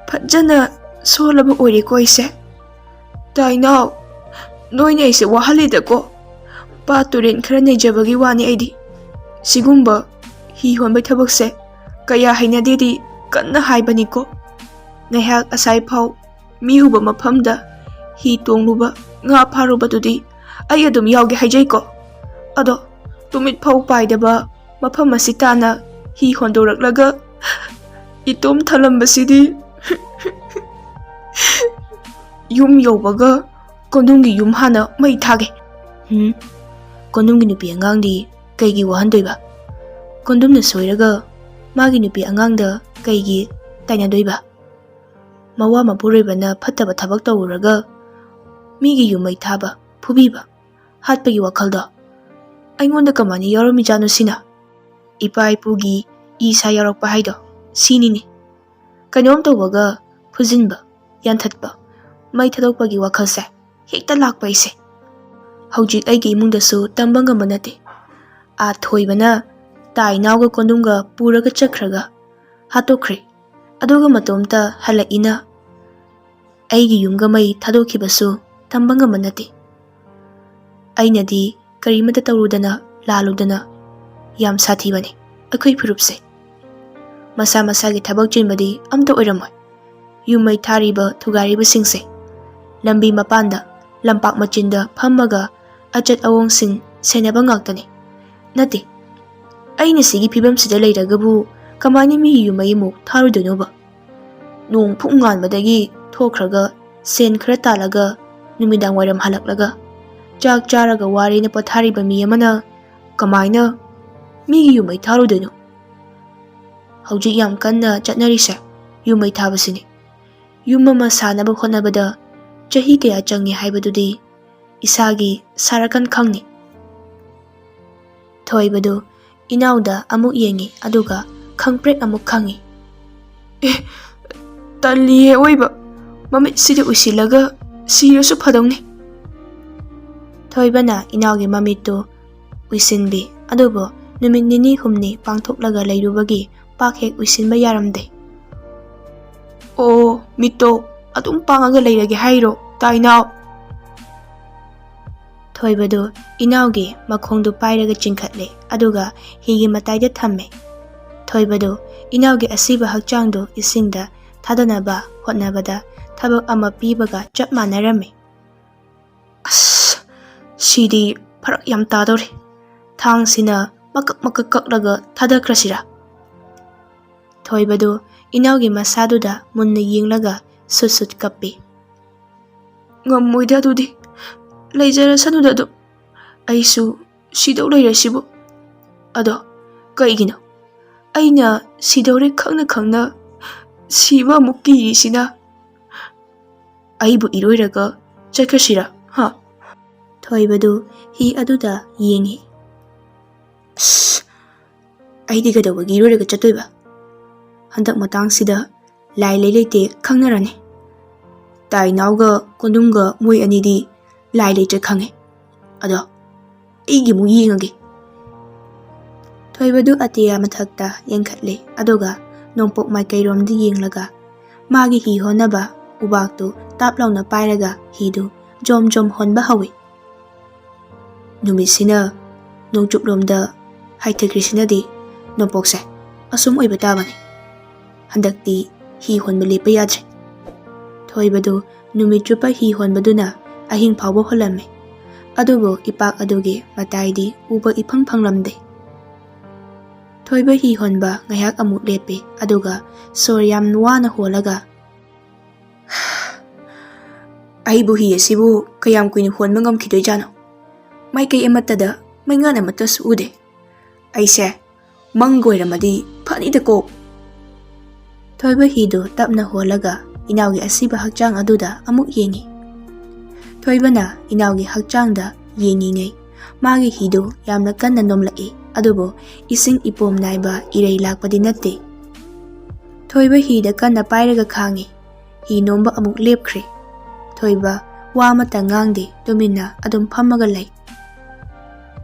ꯐꯖꯅ ꯁꯣꯜꯂꯕ ꯑꯣꯏꯔꯦꯀꯣ ꯑꯩꯁꯦ꯫ ꯇꯥꯏꯅꯥꯎ, ꯅꯣꯏꯅ ꯑꯩꯁꯦ ꯋꯥꯍꯜꯂꯦꯗꯀꯣ꯫ ꯄꯥꯠ ꯇꯨꯔꯦꯟ ꯈꯔ ꯅꯩꯖꯕꯒꯤ ꯋꯥꯅꯤ ꯑꯩꯗꯤ꯫ ꯁꯤꯒꯨꯝꯕ ꯍꯤ ꯍꯣꯟꯕꯩ ꯊꯕꯛꯁꯦ ꯀꯌꯥ ꯍꯩꯅꯗꯦꯗꯤ ꯀꯟꯅ ꯍꯥꯏꯕꯅꯤꯀꯣ꯫ ꯉꯥꯏꯍꯥꯛ ꯑꯁꯥꯏ ꯐꯥꯎ ꯃꯤ ꯎꯕ ꯃꯐꯝꯗ ꯍꯤ ꯇꯣꯡꯂꯨꯕ, ꯉꯥ ꯐꯥꯔꯨꯕꯗꯨꯗꯤ ꯑꯩ ꯑꯗꯨꯝ ꯌꯥꯎꯒꯦ ꯍꯥꯏꯖꯩꯀꯣ꯫ ꯑꯗꯣ ꯇꯨꯃꯤꯠ ꯐꯥꯎ ꯄꯥꯏꯗꯕ ꯃꯐꯝ ꯑꯁꯤ ꯇꯥꯅ ꯍꯤ ꯍꯣꯟꯗꯣꯔꯛꯂꯒ ꯏꯇꯣꯝ ꯊꯜꯂꯝꯕꯁꯤꯗꯤ꯫" "ꯌꯨꯝ ꯌꯧꯕꯒ ꯀꯣꯟꯗꯨꯝꯒꯤ ꯌꯨꯝ ꯍꯥꯟꯅ ꯃꯩ ꯊꯥꯒꯦ꯫" "ꯎꯝ, ꯀꯣꯟꯗꯨꯝꯒꯤ ꯅꯨꯄꯤ ꯑꯉꯥꯡꯗꯤ ꯀꯩꯒꯤ ꯋꯥꯍꯟꯗꯣꯏꯕ? ꯀꯣꯟꯗꯨꯝꯅ ꯁꯣꯏꯔꯒ ꯃꯥꯒꯤ ꯅꯨꯄꯤ ꯑꯉꯥꯡꯗ ꯀꯩꯒꯤ ꯇꯥꯏꯅꯗꯣꯏꯕ? ꯃꯋꯥ ꯃꯄꯨꯔꯣꯏꯕꯅ ꯐꯠꯇꯕ ꯊꯕꯛ ꯇꯧꯔꯨꯔꯒ ꯃꯤꯒꯤ ꯌꯨꯝ ꯃꯩ ꯊꯥꯕ, ꯐꯨꯕꯤꯕ, ꯍꯥꯠꯄꯒꯤ ꯋꯥꯈꯜꯗꯣ ꯑꯩꯉꯣꯟꯗ ꯀꯃꯥꯏꯅ ꯌꯥꯎꯔꯝꯃꯤꯖꯥꯠꯅꯣ ꯁꯤꯅ? ꯏꯄꯥ ꯏꯄꯨꯒꯤ ꯏꯁꯥ ꯌꯥꯎꯔꯛꯄ ꯍꯥꯏꯗꯣ ꯁꯤꯅꯤꯅꯦ꯫ ꯀꯩꯅꯣꯝ ꯇꯧꯕꯒ ꯐꯨꯖꯤꯟꯕ, ꯌꯥꯟꯊꯠꯄ, ꯃꯩ ꯊꯥꯗꯣꯛꯄꯒꯤ ꯋꯥꯈꯜꯁꯦ ꯍꯦꯛꯇ ꯂꯥꯛꯄ ꯑꯩꯁꯦ꯫ ꯍꯧꯖꯤꯛ ꯑꯩꯒꯤ ꯏꯃꯨꯡꯗꯁꯨ ꯇꯝꯕ ꯉꯝꯕ ꯅꯠꯇꯦ꯫ ꯑꯥ ꯊꯣꯏꯕꯅ ꯇꯥꯏꯅꯥꯎꯒ ꯀꯣꯟꯗꯨꯝꯒ ꯄꯨꯔꯒ ꯆꯠꯈ꯭ꯔꯒ ꯍꯥꯠꯇꯣꯛꯈ꯭ꯔꯦ꯫ ꯑꯗꯨꯒ ꯃꯇꯣꯝꯇ ꯍꯜꯂꯛꯏꯅ ꯑꯩꯒꯤ ꯌꯨꯝꯒ ꯃꯩ ꯊꯥꯗꯣꯛꯈꯤꯕꯁꯨ ꯇꯝꯕ ꯉꯝꯕ ꯅꯠꯇꯦ꯫ ꯑꯩꯅꯗꯤ ꯀꯔꯤꯃꯠꯇ ꯇꯧꯔꯨꯗꯅ ꯂꯥꯜꯂꯨꯗꯅ ꯌꯥꯝ ꯁꯥꯊꯤꯕꯅꯤ ꯑꯩꯈꯣꯏ ꯐꯨꯔꯨꯞꯁꯦ꯫ ꯃꯁꯥ ꯃꯁꯥꯒꯤ ꯊꯕꯛ ꯆꯤꯟꯕꯗꯤ ꯑꯝꯇ ꯑꯣꯏꯔꯝꯃꯣꯏ꯫ ꯌꯨꯝ ꯃꯩ ꯊꯥꯔꯤꯕ ꯊꯨꯒꯥꯏꯔꯤꯕꯁꯤꯡꯁꯦ ꯂꯝꯕꯤ ꯃꯄꯥꯟꯗ, ꯂꯝꯄꯥꯛ ꯃꯆꯤꯟꯗ ꯐꯝꯃꯒ ꯑꯆꯠ ꯑꯋꯣꯡꯁꯤꯡ ꯁꯦꯟꯅꯕ ꯉꯥꯛꯇꯅꯤ꯫ ꯅꯠꯇꯦ, ꯑꯩꯅ ꯁꯤꯒꯤ ꯐꯤꯕꯝꯁꯤꯗ ꯂꯩꯔꯒꯕꯨ ꯀꯃꯥꯏꯅ ꯃꯤꯒꯤ ꯌꯨꯝ ꯃꯩ ꯑꯃꯨꯛ ꯊꯥꯔꯨꯗꯣꯏꯅꯣꯕ? ꯅꯣꯡ ꯐꯨꯛ ꯉꯥꯟꯕꯗꯒꯤ ꯊꯣꯛꯈ꯭ꯔꯒ, ꯁꯦꯟ ꯈꯔ ꯇꯥꯜꯂꯒ, ꯅꯨꯃꯤꯗꯥꯡ ꯋꯥꯏꯔꯝ ꯍꯜꯂꯛꯂꯒ ꯆꯥꯛ ꯆꯥꯔꯒ ꯋꯥꯔꯦꯅ ꯄꯣꯊꯥꯔꯤꯕ ꯃꯤ ꯑꯃꯅ ꯀꯃꯥꯏꯅ ꯃꯤꯒꯤ ꯌꯨꯝ ꯃꯩ ꯊꯥꯔꯨꯗꯣꯏꯅꯣ? ꯍꯧꯖꯤꯛ ꯌꯥꯝ ꯀꯟꯅ ꯆꯠꯅꯔꯤꯁꯦ ꯌꯨꯝ ꯃꯩ ꯊꯥꯕꯁꯤꯅꯤ꯫ ꯌꯨꯝ ꯑꯃ ꯁꯥꯅꯕ ꯍꯣꯠꯅꯕꯗ ꯆꯍꯤ ꯀꯌꯥ ꯆꯪꯉꯤ ꯍꯥꯏꯕꯗꯨꯗꯤ ꯏꯁꯥꯒꯤ ꯁꯥꯔꯀꯥꯟ ꯈꯪꯅꯤ꯫ ꯊꯣꯏꯕꯗꯨ ꯏꯅꯥꯎꯗ ꯑꯃꯨꯛ ꯌꯦꯡꯉꯤ, ꯑꯗꯨꯒ ꯈꯪꯄ꯭ꯔꯦꯛ ꯑꯃꯨꯛ ꯈꯪꯉꯤ꯫ "ꯑꯦ, ꯇꯜꯂꯤꯍꯦ ꯑꯑꯣꯏꯕ꯫ ꯃꯃꯤꯠꯁꯤꯗꯤ ꯎꯏꯁꯤꯜꯂꯒ ꯁꯤꯔꯁꯨ ꯐꯗꯧꯅꯤ꯫" ꯊꯣꯏꯕꯅ ꯏꯅꯥꯎꯒꯤ ꯃꯃꯤꯠꯇꯨ ꯎꯏꯁꯤꯟꯕꯤ, ꯑꯗꯨꯕꯨ ꯅꯨꯃꯤꯠ ꯅꯤꯅꯤ ꯍꯨꯝꯅꯤ ꯄꯥꯡꯊꯣꯛꯂꯒ ꯂꯩꯔꯨꯕꯒꯤ ꯄꯥꯛ ꯍꯦꯛ ꯎꯏꯁꯤꯟꯕ ꯌꯥꯔꯝꯗꯦ꯫ "ꯑꯣ, ꯃꯤꯠꯇꯣ ꯑꯗꯨꯝ ꯄꯥꯡꯉꯒ ꯂꯩꯔꯒꯦ ꯍꯥꯏꯔꯣ, ꯇꯥꯏꯅꯥꯎ?" ꯊꯣꯏꯕꯗꯨ ꯏꯅꯥꯎꯒꯤ ꯃꯈꯣꯡꯗꯨ ꯄꯥꯏꯔꯒ ꯆꯤꯡꯈꯠꯂꯦ, ꯑꯗꯨꯒ ꯍꯤꯒꯤ ꯃꯇꯥꯏꯗ ꯊꯝꯃꯦ꯫ ꯊꯣꯏꯕꯗꯨ ꯏꯅꯥꯎꯒꯤ ꯑꯁꯤꯕ ꯍꯛꯆꯥꯡꯗꯨ ꯏꯁꯤꯡꯗ ꯊꯥꯗꯅꯕ ꯍꯣꯠꯅꯕꯗ ꯊꯕꯛ ꯑꯃ ꯄꯤꯕꯒ ꯆꯞ ꯃꯥꯟꯅꯔꯝꯃꯤ꯫ "ꯑꯁ, ꯁꯤꯗꯤ ꯐꯔꯛ ꯌꯥꯝ ꯇꯥꯗꯧꯔꯤ꯫ ꯊꯥꯡꯁꯤꯅ ꯃꯀꯛ ꯃꯀꯛ ꯀꯛꯂꯒ ꯊꯥꯗꯈ꯭ꯔꯁꯤꯔꯥ?" ꯊꯣꯏꯕꯗꯨ ꯏꯅꯥꯎꯒꯤ ꯃꯁꯥꯗꯨꯗ ꯃꯨꯟꯅ ꯌꯦꯡꯂꯒ ꯁꯨꯠ ꯁꯨꯠ ꯀꯞꯄꯤ꯫ "ꯉꯝꯃꯣꯏꯗ ꯑꯗꯨꯗꯤ꯫ ꯂꯩꯖꯔꯁꯅꯨꯗ ꯑꯗꯨꯝ꯫ ꯑꯩꯁꯨ ꯁꯤꯗꯧ ꯂꯩꯔꯁꯤꯕꯨ꯫ ꯑꯗꯣ ꯀꯩꯒꯤꯅꯣ ꯑꯩꯅ ꯁꯤꯗꯧꯔꯦ ꯈꯪꯅ ꯈꯪꯅ ꯁꯤꯕ ꯑꯃꯨꯛ ꯀꯤꯔꯤꯁꯤꯅ? ꯑꯩꯕꯨ ꯏꯔꯣꯏꯔꯒ ꯆꯠꯈ꯭ꯔꯁꯤꯔꯥ, ꯍꯥ?" ꯊꯣꯏꯕꯗꯨ ꯍꯤ ꯑꯗꯨꯗ ꯌꯦꯡꯉꯤ꯫ "ꯑꯁ, ꯑꯩꯗꯤ ꯀꯩꯗꯧꯕꯒꯤ ꯏꯔꯣꯏꯔꯒ ꯆꯠꯇꯣꯏꯕ? ꯍꯟꯗꯛ ꯃꯇꯥꯡꯁꯤꯗ ꯂꯥꯏ ꯂꯩ ꯂꯩꯇꯦ ꯈꯪꯅꯔꯅꯤ꯫ ꯇꯥꯏꯅꯥꯎꯒ ꯀꯣꯟꯗꯨꯝꯒ ꯃꯣꯏ ꯑꯅꯤꯗꯤ ꯂꯥꯏ ꯂꯩꯇ꯭ꯔꯦ ꯈꯪꯉꯦ꯫ ꯑꯗꯣ ꯑꯩꯒꯤ ꯑꯃꯨꯛ ꯌꯦꯡꯉꯒꯦ꯫" ꯊꯣꯏꯕꯗꯨ ꯑꯇꯤꯌꯥ ꯃꯊꯛꯇ ꯌꯦꯡꯈꯠꯂꯦ, ꯑꯗꯨꯒ ꯅꯣꯡꯄꯣꯛ ꯃꯥꯏꯀꯩꯔꯣꯝꯗ ꯌꯦꯡꯂꯒ ꯃꯥꯒꯤ ꯍꯤ ꯍꯣꯟꯅꯕ ꯎꯕꯥꯛꯇꯨ ꯇꯥꯞ ꯂꯥꯎꯅ ꯄꯥꯏꯔꯒ ꯍꯤꯗꯨ ꯖꯣꯝ ꯖꯣꯝ ꯍꯣꯟꯕ ꯍꯧꯏ꯫ ꯅꯨꯃꯤꯠꯁꯤꯅ ꯅꯣꯡꯆꯨꯞꯂꯣꯝꯗ ꯍꯥꯏꯊꯈ꯭ꯔꯤꯁꯤꯅꯗꯤ ꯅꯣꯡꯄꯣꯛꯁꯦ ꯑꯁꯨꯝ ꯑꯣꯏꯕ ꯇꯥꯕꯅꯤ꯫ ꯍꯟꯗꯛꯇꯤ ꯍꯤ ꯍꯣꯟꯕ ꯂꯦꯞꯄ ꯌꯥꯗ꯭ꯔꯦ꯫ ꯊꯣꯏꯕꯗꯨ ꯅꯨꯃꯤꯠ ꯆꯨꯞꯄ ꯍꯤ ꯍꯣꯟꯕꯗꯨꯅ ꯑꯍꯤꯡ ꯐꯥꯎꯕ ꯍꯣꯜꯂꯝꯃꯤ꯫ ꯑꯗꯨꯕꯨ ꯏꯄꯥꯛ ꯑꯗꯨꯒꯤ ꯃꯇꯥꯏꯗꯤ ꯎꯕ ꯏꯐꯪ ꯐꯪꯂꯝꯗꯦ꯫ ꯊꯣꯏꯕ ꯍꯤ ꯍꯣꯟꯕ ꯉꯥꯏꯍꯥꯛ ꯑꯃꯨꯛ ꯂꯦꯞꯄꯤ, ꯑꯗꯨꯒ ꯁꯣꯔ ꯌꯥꯝ ꯋꯥꯅ ꯍꯣꯜꯂꯒ, "ꯑꯩꯕꯨ ꯍꯤ ꯑꯁꯤꯕꯨ ꯀꯌꯥꯝ ꯀꯨꯏꯅ ꯍꯣꯟꯕ ꯉꯝꯈꯤꯗꯣꯏꯖꯥꯠꯅꯣ? ꯃꯥꯏꯀꯩ ꯑꯃꯠꯇꯗ ꯃꯩꯉꯥꯟ ꯑꯃꯠꯇꯁꯨ ꯎꯗꯦ꯫ ꯑꯩꯁꯦ ꯃꯪꯒ ꯑꯣꯏꯔꯝꯃꯗꯤ ꯐꯅꯤꯗꯀꯣ!" ꯊꯣꯏꯕ ꯍꯤꯗꯨ ꯇꯞꯅ ꯍꯣꯜꯂꯒ ꯏꯅꯥꯎꯒꯤ ꯑꯁꯤꯕ ꯍꯛꯆꯥꯡ ꯑꯗꯨꯗ ꯑꯃꯨꯛ ꯌꯦꯡꯉꯤ꯫ ꯊꯣꯏꯕꯅ ꯏꯅꯥꯎꯒꯤ ꯍꯛꯆꯥꯡꯗ ꯌꯦꯡꯉꯤꯉꯩ ꯃꯥꯒꯤ ꯍꯤꯗꯨ ꯌꯥꯝꯅ ꯀꯟꯅ ꯅꯣꯝꯂꯛꯏ, ꯑꯗꯨꯕꯨ ꯏꯁꯤꯡ ꯏꯄꯣꯝ ꯅꯥꯏꯕ ꯏꯔꯩ ꯂꯥꯛꯄꯗꯤ ꯅꯠꯇꯦ꯫ ꯊꯣꯏꯕ ꯍꯤꯗ ꯀꯟꯅ ꯄꯥꯏꯔꯒ ꯈꯥꯡꯉꯤ꯫ ꯍꯤ ꯅꯣꯝꯕ ꯑꯃꯨꯛ ꯂꯦꯞꯈ꯭ꯔꯦ꯫ ꯊꯣꯏꯕ ꯋꯥ ꯑꯃꯠꯇ ꯉꯥꯡꯗꯦ, ꯇꯨꯃꯤꯟꯅ ꯑꯗꯨꯝ ꯐꯝꯃꯒ ꯂꯩ꯫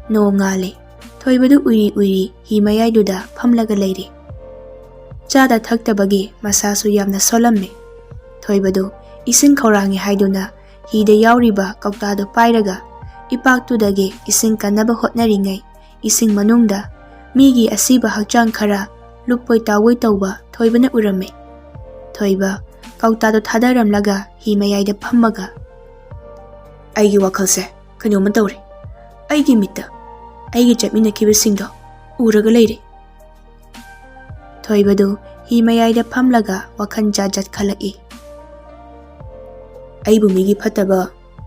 ꯅꯣꯡ ꯉꯥꯜꯂꯦ꯫ ꯊꯣꯏꯕꯗꯨ ꯎꯏꯔꯤ ꯎꯏꯔꯤ ꯍꯤ ꯃꯌꯥꯏꯗꯨꯗ ꯐꯝꯂꯒ ꯂꯩꯔꯤ꯫ ꯆꯥꯗ ꯊꯛꯇꯕꯒꯤ ꯃꯁꯥꯁꯨ ꯌꯥꯝꯅ ꯁꯣꯜꯂꯝꯃꯤ꯫ ꯊꯣꯏꯕꯗꯨ ꯏꯁꯤꯡ ꯈꯧꯔꯥꯡꯉꯤ ꯍꯥꯏꯗꯨꯅ ꯍꯤꯗ ꯌꯥꯎꯔꯤꯕ ꯀꯧꯇꯥꯗꯨ ꯄꯥꯏꯔꯒ ꯏꯄꯥꯛꯇꯨꯗꯒꯤ ꯏꯁꯤꯡ ꯀꯟꯅꯕ ꯍꯣꯠꯅꯔꯤꯉꯩ, ꯏꯁꯤꯡ ꯃꯅꯨꯡꯗ ꯃꯤꯒꯤ ꯑꯁꯤꯕ ꯍꯛꯆꯥꯡ ꯈꯔ ꯂꯨꯞꯄꯣꯏ ꯇꯥꯎꯋꯣꯏ ꯇꯧꯕ ꯊꯣꯏꯕꯅ ꯎꯔꯝꯃꯤ꯫ ꯊꯣꯏꯕ ꯀꯧꯇꯥꯗꯨ ꯊꯥꯗꯔꯝꯂꯒ ꯍꯤ ꯃꯌꯥꯏꯗ ꯐꯝꯃꯒ, "ꯑꯩꯒꯤ ꯋꯥꯈꯜꯁꯦ ꯀꯩꯅꯣꯝꯃ ꯇꯧꯔꯦ꯫ ꯑꯩꯒꯤ ꯃꯤꯠꯇ ꯑꯩꯒꯤ ꯆꯠꯃꯤꯟꯅꯈꯤꯕꯁꯤꯡꯗꯣ ꯎꯔꯒ ꯂꯩꯔꯦ꯫" ꯊꯣꯏꯕꯗꯨ ꯍꯤ ꯃꯌꯥꯏꯗ ꯐꯝꯂꯒ ꯋꯥꯈꯜ ꯖꯥꯠ ꯖꯥꯠ ꯈꯜꯂꯛꯏ꯫ "ꯑꯩꯕꯨ ꯃꯤꯒꯤ ꯐꯠꯇꯕ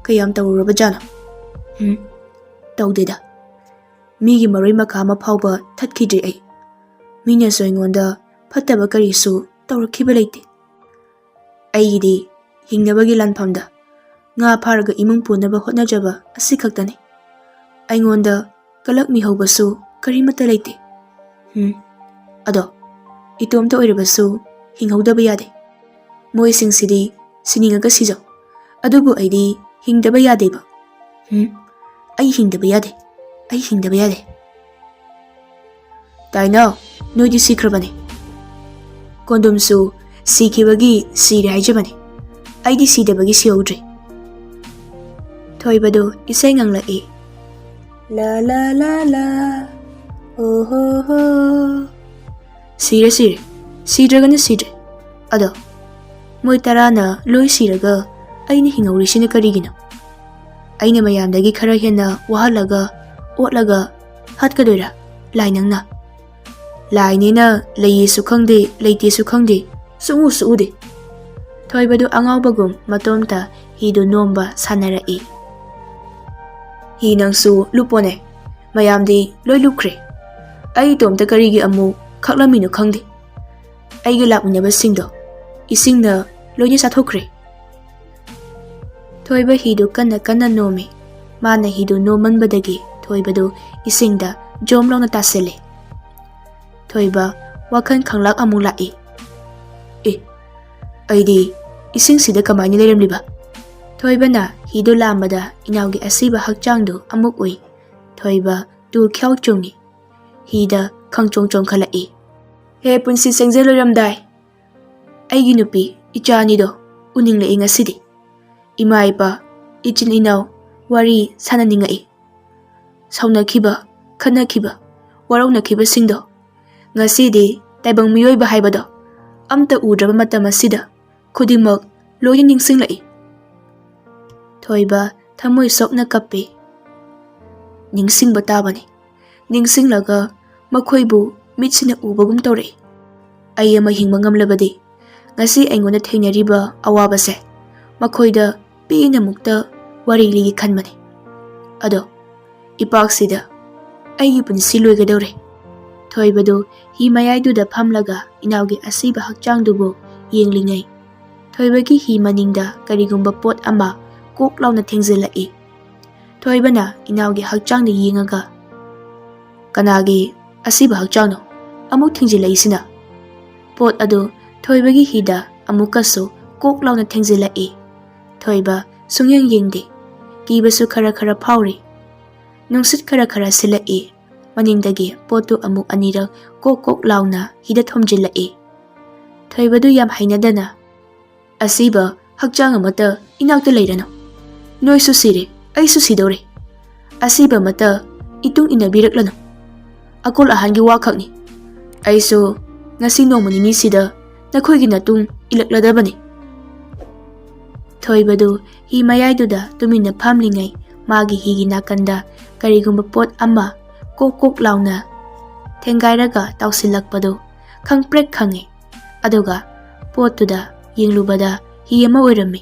ꯀꯌꯥꯝ ꯇꯧꯔꯨꯔꯕꯖꯥꯠꯅꯣ? ꯎꯝ, ꯇꯧꯗꯦꯗ꯫ ꯃꯤꯒꯤ ꯃꯔꯣꯏ ꯃꯀꯥ ꯑꯃ ꯐꯥꯎꯕ ꯊꯠꯈꯤꯗ꯭ꯔꯤ ꯑꯩ꯫ ꯃꯤꯅꯁꯨ ꯑꯩꯉꯣꯟꯗ ꯐꯠꯇꯕ ꯀꯔꯤꯁꯨ ꯇꯧꯔꯛꯈꯤꯕ ꯂꯩꯇꯦ꯫ ꯑꯩꯒꯤꯗꯤ ꯍꯤꯡꯅꯕꯒꯤ ꯂꯥꯟꯐꯝꯗ ꯉꯥ ꯐꯥꯔꯒ ꯏꯃꯨꯡ ꯄꯨꯅꯕ ꯍꯣꯠꯅꯖꯕ ꯑꯁꯤꯈꯛꯇꯅꯤ꯫ ꯑꯩꯉꯣꯟꯗ ꯀꯂꯛ ꯃꯤꯍꯧꯕꯁꯨ ꯀꯔꯤꯃꯠꯇ ꯂꯩꯇꯦ꯫ ꯎꯝ, ꯑꯗꯣ ꯏꯇꯣꯝꯇ ꯑꯣꯏꯔꯕꯁꯨ ꯍꯤꯡꯍꯧꯗꯕ ꯌꯥꯗꯦ꯫ ꯃꯣꯏꯁꯤꯡꯁꯤꯗꯤ ꯁꯤꯅꯤꯡꯉꯒ ꯁꯤꯖꯧ, ꯑꯗꯨꯕꯨ ꯑꯩꯗꯤ ꯍꯤꯡꯗꯕ ꯌꯥꯗꯦꯕ꯫ ꯎꯝ, ꯑꯩ ꯍꯤꯡꯗꯕ ꯌꯥꯗꯦ꯫ ꯑꯩ ꯍꯤꯡꯗꯕ ꯌꯥꯗꯦ꯫" "ꯇꯥꯏꯅꯧ, ꯅꯣꯏꯗꯤ ꯁꯤꯈ꯭ꯔꯕꯅꯤ꯫ ꯀꯣꯟꯗꯨꯝꯁꯨ ꯁꯤꯈꯤꯕꯒꯤ ꯁꯤꯔꯦ ꯍꯥꯏꯖꯕꯅꯤ꯫ ꯑꯩꯗꯤ ꯁꯤꯗꯕꯒꯤ ꯁꯤꯍꯧꯗ꯭ꯔꯦ꯫ ꯊꯣꯏꯕꯗꯨ ꯏꯁꯩ ꯉꯪꯂꯛꯏ꯫ ꯂꯥ ꯂꯥ ꯂꯥ ꯂꯥ, ꯑꯣ ꯍꯣ ꯍꯣ꯫ ꯁꯤꯔꯦ ꯁꯤꯔꯦ, ꯁꯤꯗ꯭ꯔꯒꯅ ꯁꯤꯗ꯭ꯔꯦ꯫ ꯑꯗꯣ ꯃꯣꯏ ꯇꯔꯥꯅ ꯂꯣꯏ ꯁꯤꯔꯒ ꯑꯩꯅ ꯍꯤꯡꯍꯧꯔꯤꯁꯤꯅ ꯀꯔꯤꯒꯤꯅꯣ? ꯑꯩꯅ ꯃꯌꯥꯝꯗꯒꯤ ꯈꯔ ꯍꯦꯟꯅ ꯋꯥꯍꯜꯂꯒ ꯑꯣꯠꯂꯒ ꯍꯥꯠꯀꯗꯣꯏꯔꯥ ꯂꯥꯏ ꯅꯪꯅ? ꯂꯥꯏꯅꯤꯅ ꯂꯩꯌꯦꯁꯨ ꯈꯪꯗꯦ, ꯂꯩꯇꯦꯁꯨ ꯈꯪꯗꯦ, ꯁꯨꯛꯎꯁꯨ ꯎꯗꯦ꯫ ꯊꯣꯏꯕꯗꯨ ꯑꯉꯥꯎꯕꯒꯨꯝ ꯃꯇꯣꯝꯇ ꯍꯤꯗꯨ ꯅꯣꯝꯕ ꯁꯥꯟꯅꯔꯛꯏ꯫ ꯍꯤ ꯅꯪꯁꯨ ꯂꯨꯞꯄꯣꯅꯦ, ꯃꯌꯥꯝꯗꯤ ꯂꯣꯏ ꯂꯨꯞꯈ꯭ꯔꯦ꯫ ꯑꯩ ꯏꯇꯣꯝꯇ ꯀꯔꯤꯒꯤ ꯑꯃꯨꯛ ꯈꯛꯂꯝꯃꯤꯅꯣ ꯈꯪꯗꯦ꯫ ꯑꯩꯒ ꯂꯥꯛꯃꯤꯟꯅꯕꯁꯤꯡꯗꯣ ꯏꯁꯤꯡꯅ ꯂꯣꯏꯅ ꯆꯥꯊꯣꯛꯈ꯭ꯔꯦ꯫ ꯊꯣꯏꯕ ꯍꯤꯗꯨ ꯀꯟꯅ ꯀꯟꯅ ꯅꯣꯝꯃꯤ꯫ ꯃꯥꯅ ꯍꯤꯗꯨ ꯅꯣꯝꯃꯟꯕꯗꯒꯤ ꯊꯣꯏꯕꯗꯨ ꯏꯁꯤꯡꯗ ꯖꯣꯝ ꯂꯥꯎꯅ ꯇꯥꯁꯤꯜꯂꯦ꯫ ꯊꯣꯏꯕ ꯋꯥꯈꯜ ꯈꯪꯂꯥꯛ ꯑꯃꯨꯛ ꯂꯥꯛꯏ꯫ ꯑꯦ, ꯑꯩꯗꯤ ꯏꯁꯤꯡꯁꯤꯗ ꯀꯃꯥꯏꯅ ꯂꯩꯔꯝꯂꯤꯕ? ꯊꯣꯏꯕꯅ ꯍꯤꯗꯨ ꯂꯥꯝꯕꯗ ꯏꯅꯥꯎꯒꯤ ꯑꯁꯤꯕ ꯍꯛꯆꯥꯡꯗꯨ ꯑꯃꯨꯛ ꯎꯏ꯫ ꯊꯣꯏꯕ ꯇꯨ ꯈ꯭ꯌꯥꯎ ꯆꯨꯡꯉꯤ꯫ ꯍꯤꯗ ꯈꯪꯆꯣꯡ ꯆꯣꯡꯈꯠꯂꯛꯏ꯫ ꯍꯦ ꯄꯨꯟꯁꯤ ꯆꯪꯖ ꯂꯣꯏꯔꯝꯗꯥꯏ, ꯑꯩꯒꯤ ꯅꯨꯄꯤ ꯏꯆꯥ ꯑꯅꯤꯗꯣ ꯎꯅꯤꯡꯂꯛꯏ ꯉꯁꯤꯗꯤ꯫ ꯏꯃꯥ ꯏꯄꯥ, ꯏꯆꯤꯟ ꯏꯅꯥꯎ ꯋꯥꯔꯤ ꯁꯥꯟꯅꯅꯤꯡꯉꯛꯏ꯫ ꯁꯥꯎꯅꯈꯤꯕ, ꯈꯠꯅꯈꯤꯕ, ꯋꯥꯔꯧꯅꯈꯤꯕꯁꯤꯡꯗꯣ ꯉꯁꯤꯗꯤ ꯇꯥꯏꯕꯪ ꯃꯤꯑꯣꯏꯕ ꯍꯥꯏꯕꯗꯣ ꯑꯝꯇ ꯎꯗ꯭ꯔꯕ ꯃꯇꯝ ꯑꯁꯤꯗ ꯈꯨꯗꯤꯡꯃꯛ ꯂꯣꯏꯅ ꯅꯤꯡꯁꯤꯡꯂꯛꯏ꯫ ꯊꯣꯏꯕ ꯊꯃꯣꯏ ꯁꯣꯛꯅ ꯀꯞꯄꯤ꯫ ꯅꯤꯡꯁꯤꯡꯕ ꯇꯥꯕꯅꯤ꯫ ꯅꯤꯡꯁꯤꯡꯂꯒ ꯃꯈꯣꯏꯕꯨ ꯃꯤꯠꯁꯤꯅ ꯎꯕꯒꯨꯝ ꯇꯧꯔꯛꯏ꯫ ꯑꯩ ꯑꯃ ꯍꯤꯡꯕ ꯉꯝꯂꯕꯗꯤ ꯉꯁꯤ ꯑꯩꯉꯣꯟꯗ ꯊꯦꯡꯅꯔꯤꯕ ꯑꯋꯥꯕꯁꯦ ꯃꯈꯣꯏꯗ ꯄꯦꯟꯅꯃꯨꯛꯇ ꯋꯥꯔꯤ ꯂꯤꯒꯦ ꯈꯟꯕꯅꯤ꯫ ꯑꯗꯣ ꯏꯄꯥꯛꯁꯤꯗ ꯑꯩꯒꯤ ꯄꯨꯟꯁꯤ ꯂꯣꯏꯒꯗꯧꯔꯦ꯫ ꯊꯣꯏꯕꯗꯨ ꯍꯤ ꯃꯌꯥꯏꯗꯨꯗ ꯐꯝꯂꯒ ꯏꯅꯥꯎꯒꯤ ꯑꯁꯤꯕ ꯍꯛꯆꯥꯡꯗꯨꯕꯨ ꯌꯦꯡꯂꯤꯉꯩ ꯊꯣꯏꯕꯒꯤ ꯍꯤ ꯃꯅꯤꯡꯗ ꯀꯔꯤꯒꯨꯝꯕ ꯄꯣꯠ ꯑꯃ ꯀꯣꯛ ꯂꯥꯎꯅ ꯊꯦꯡꯖꯤꯜꯂꯛꯏ꯫ ꯊꯣꯏꯕꯅ ꯏꯅꯥꯎꯒꯤ ꯍꯛꯆꯥꯡꯗ ꯌꯦꯡꯉꯒ, "ꯀꯅꯥꯒꯤ ꯑꯁꯤꯕ ꯍꯛꯆꯥꯡꯅꯣ ꯑꯃꯨꯛ ꯊꯦꯡꯖꯤꯜꯂꯛꯏꯁꯤꯅ?" ꯄꯣꯠ ꯑꯗꯨ ꯊꯣꯏꯕꯒꯤ ꯍꯤꯗ ꯑꯃꯨꯛꯀꯁꯨ ꯀꯣꯛ ꯂꯥꯎꯅ ꯊꯦꯡꯖꯤꯜꯂꯛꯏ꯫ ꯊꯣꯏꯕ ꯁꯨꯡꯌꯦꯡ ꯌꯦꯡꯗꯦ꯫ ꯀꯤꯕꯁꯨ ꯈꯔ ꯈꯔ ꯐꯥꯎꯔꯤ꯫ ꯅꯨꯡꯁꯤꯠ ꯈꯔ ꯈꯔ ꯁꯤꯜꯂꯛꯏ꯫ ꯃꯅꯤꯡꯗꯒꯤ ꯄꯣꯠꯇꯨ ꯑꯃꯨꯛ ꯑꯅꯤꯔꯛ ꯀꯣꯛ ꯀꯣꯛ ꯂꯥꯎꯅ ꯍꯤꯗ ꯊꯣꯝꯖꯤꯜꯂꯛꯏ꯫ ꯊꯣꯏꯕꯗꯨ ꯌꯥꯝ ꯍꯩꯅꯗꯅ, "ꯑꯁꯤꯕ ꯍꯛꯆꯥꯡ ꯑꯃꯠꯇ ꯏꯅꯥꯛꯇ ꯂꯩꯔꯅꯨ꯫ ꯅꯣꯏꯁꯨ ꯁꯤꯔꯦ, ꯑꯩꯁꯨ ꯁꯤꯗꯧꯔꯦ꯫ ꯑꯁꯤꯕ ꯑꯃꯠꯇ ꯏꯇꯨꯡ ꯏꯟꯅꯕꯤꯔꯛꯂꯅꯨ꯫ ꯑꯀꯣꯜ ꯑꯍꯥꯟꯒꯤ ꯋꯥꯈꯛꯅꯤ꯫ ꯑꯩꯁꯨ ꯉꯁꯤ ꯅꯣꯡꯃ ꯅꯤꯅꯤꯁꯤꯗ ꯅꯈꯣꯏꯒꯤ ꯅꯇꯨꯡ ꯏꯜꯂꯛꯂꯗꯕꯅꯤ꯫ ꯊꯣꯏꯕꯗꯨ ꯍꯤ ꯃꯌꯥꯏꯗꯨꯗ ꯇꯨꯃꯤꯟꯅ ꯐꯝꯂꯤꯉꯩ, ꯃꯥꯒꯤ ꯍꯤꯒꯤ ꯅꯥꯀꯟꯗ ꯀꯔꯤꯒꯨꯝꯕ ꯄꯣꯠ ꯑꯃ ꯀꯣꯛ ꯀꯣꯛ ꯂꯥꯎꯅ ꯊꯦꯡꯒꯥꯏꯔꯒ ꯇꯥꯎꯁꯤꯜꯂꯛꯄꯗꯨ ꯈꯪꯄ꯭ꯔꯦꯛ ꯈꯪꯉꯤ꯫ ꯑꯗꯨꯒ ꯄꯣꯠꯇꯨꯗ ꯌꯦꯡꯂꯨꯕꯗ ꯍꯤ ꯑꯃ ꯑꯣꯏꯔꯝꯃꯤ꯫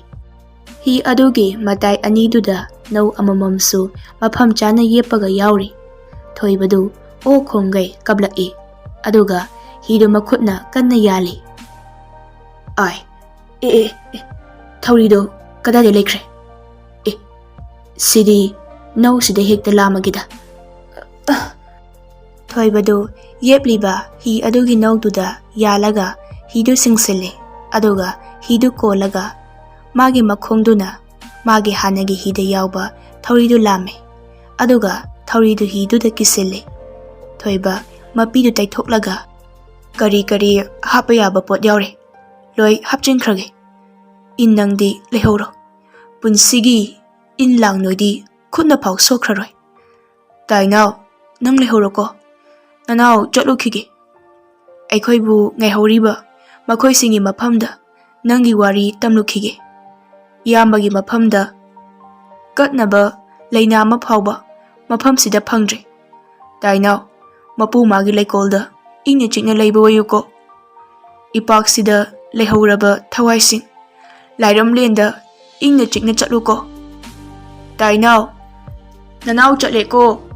ꯍꯤ ꯑꯗꯨꯒꯤ ꯃꯇꯥꯏ ꯑꯅꯤꯗꯨꯗ ꯅꯧ ꯑꯃꯃꯝꯁꯨ ꯃꯐꯝ ꯆꯥꯅ ꯌꯦꯞꯄꯒ ꯌꯥꯎꯔꯤ꯫ ꯊꯣꯏꯕꯗꯨ ꯑꯣ ꯈꯣꯡꯒꯩ ꯀꯞꯂꯛꯏ꯫ ꯑꯗꯨꯒ ꯍꯤꯗꯨ ꯃꯈꯨꯠꯅ ꯀꯟꯅ ꯌꯥꯜꯂꯤ꯫ "ꯑꯥꯏ, ꯑꯦ, ꯑꯦ, ꯑꯦ, ꯊꯧꯔꯤꯗꯣ ꯀꯗꯥꯏꯗ ꯂꯩꯈ꯭ꯔꯦ? ꯑꯦ, ꯁꯤꯗꯤ ꯅꯧꯁꯤꯗ ꯍꯦꯛꯇ ꯂꯥꯝꯃꯒꯦꯗ꯫" ꯊꯣꯏꯕꯗꯨ ꯌꯦꯞꯂꯤꯕ ꯍꯤ ꯑꯗꯨꯒꯤ ꯅꯧꯗꯨꯗ ꯌꯥꯜꯂꯒ ꯍꯤꯗꯨ ꯆꯤꯡꯁꯤꯜꯂꯤ꯫ ꯑꯗꯨꯒ ꯍꯤꯗꯨ ꯀꯣꯜꯂꯒ ꯃꯥꯒꯤ ꯃꯈꯣꯡꯗꯨꯅ ꯃꯥꯒꯤ ꯍꯥꯟꯅꯒꯤ ꯍꯤꯗ ꯌꯥꯎꯕ ꯊꯧꯔꯤꯗꯨ ꯂꯥꯝꯃꯤ꯫ ꯑꯗꯨꯒ ꯊꯧꯔꯤꯗꯨ ꯍꯤꯗꯨꯗ ꯀꯤꯁꯤꯜꯂꯤ꯫ ꯊꯣꯏꯕ ꯃꯄꯤꯗꯨ ꯇꯩꯊꯣꯛꯂꯒ, "ꯀꯔꯤ ꯀꯔꯤ ꯍꯥꯞꯄ ꯌꯥꯕ ꯄꯣꯠ ꯌꯥꯎꯔꯦ, ꯂꯣꯏ ꯍꯥꯞꯆꯤꯟꯈ꯭ꯔꯒꯦ꯫ ꯏꯟ, ꯅꯪꯗꯤ ꯂꯩꯍꯧꯔꯣ꯫ ꯄꯨꯟꯁꯤꯒꯤ ꯏꯟ ꯂꯥꯡ ꯅꯣꯏꯗꯤ ꯈꯨꯠꯅ ꯐꯥꯎ ꯁꯣꯛꯈ꯭ꯔꯔꯣꯏ꯫ ꯇꯥꯏꯅꯥꯎ, ꯅꯪ ꯂꯩꯍꯧꯔꯣꯀꯣ꯫ ꯅꯅꯥꯎ ꯆꯠꯂꯨꯈꯤꯒꯦ꯫ ꯑꯩꯈꯣꯏꯕꯨ ꯉꯥꯏꯍꯧꯔꯤꯕ ꯃꯈꯣꯏꯁꯤꯡꯒꯤ ꯃꯐꯝꯗ ꯅꯪꯒꯤ ꯋꯥꯔꯤ ꯇꯝꯂꯨꯈꯤꯒꯦ꯫ ꯏꯌꯥꯝꯕꯒꯤ ꯃꯐꯝꯗ ꯀꯠꯅꯕ ꯂꯩꯅꯥ ꯑꯃ ꯐꯥꯎꯕ ꯃꯐꯝꯁꯤꯗ ꯐꯪꯗ꯭ꯔꯦ꯫ ꯇꯥꯏꯅꯥꯎ, ꯃꯄꯨ ꯃꯥꯒꯤ ꯂꯩꯀꯣꯜꯗ ꯏꯪꯅ ꯆꯤꯛꯅ ꯂꯩꯕ ꯑꯣꯏꯌꯨꯀꯣ꯫ ꯏꯄꯥꯛꯁꯤꯗ ꯂꯩꯍꯧꯔꯕ ꯊꯋꯥꯏꯁꯤꯡ, ꯂꯥꯏꯔꯝꯂꯦꯟꯗ ꯏꯪꯅ ꯆꯤꯛꯅ ꯆꯠꯂꯨꯀꯣ꯫ ꯇꯥꯏꯅꯥꯎ, ꯅꯅꯥꯎ ꯆꯠꯂꯦꯀꯣ꯫"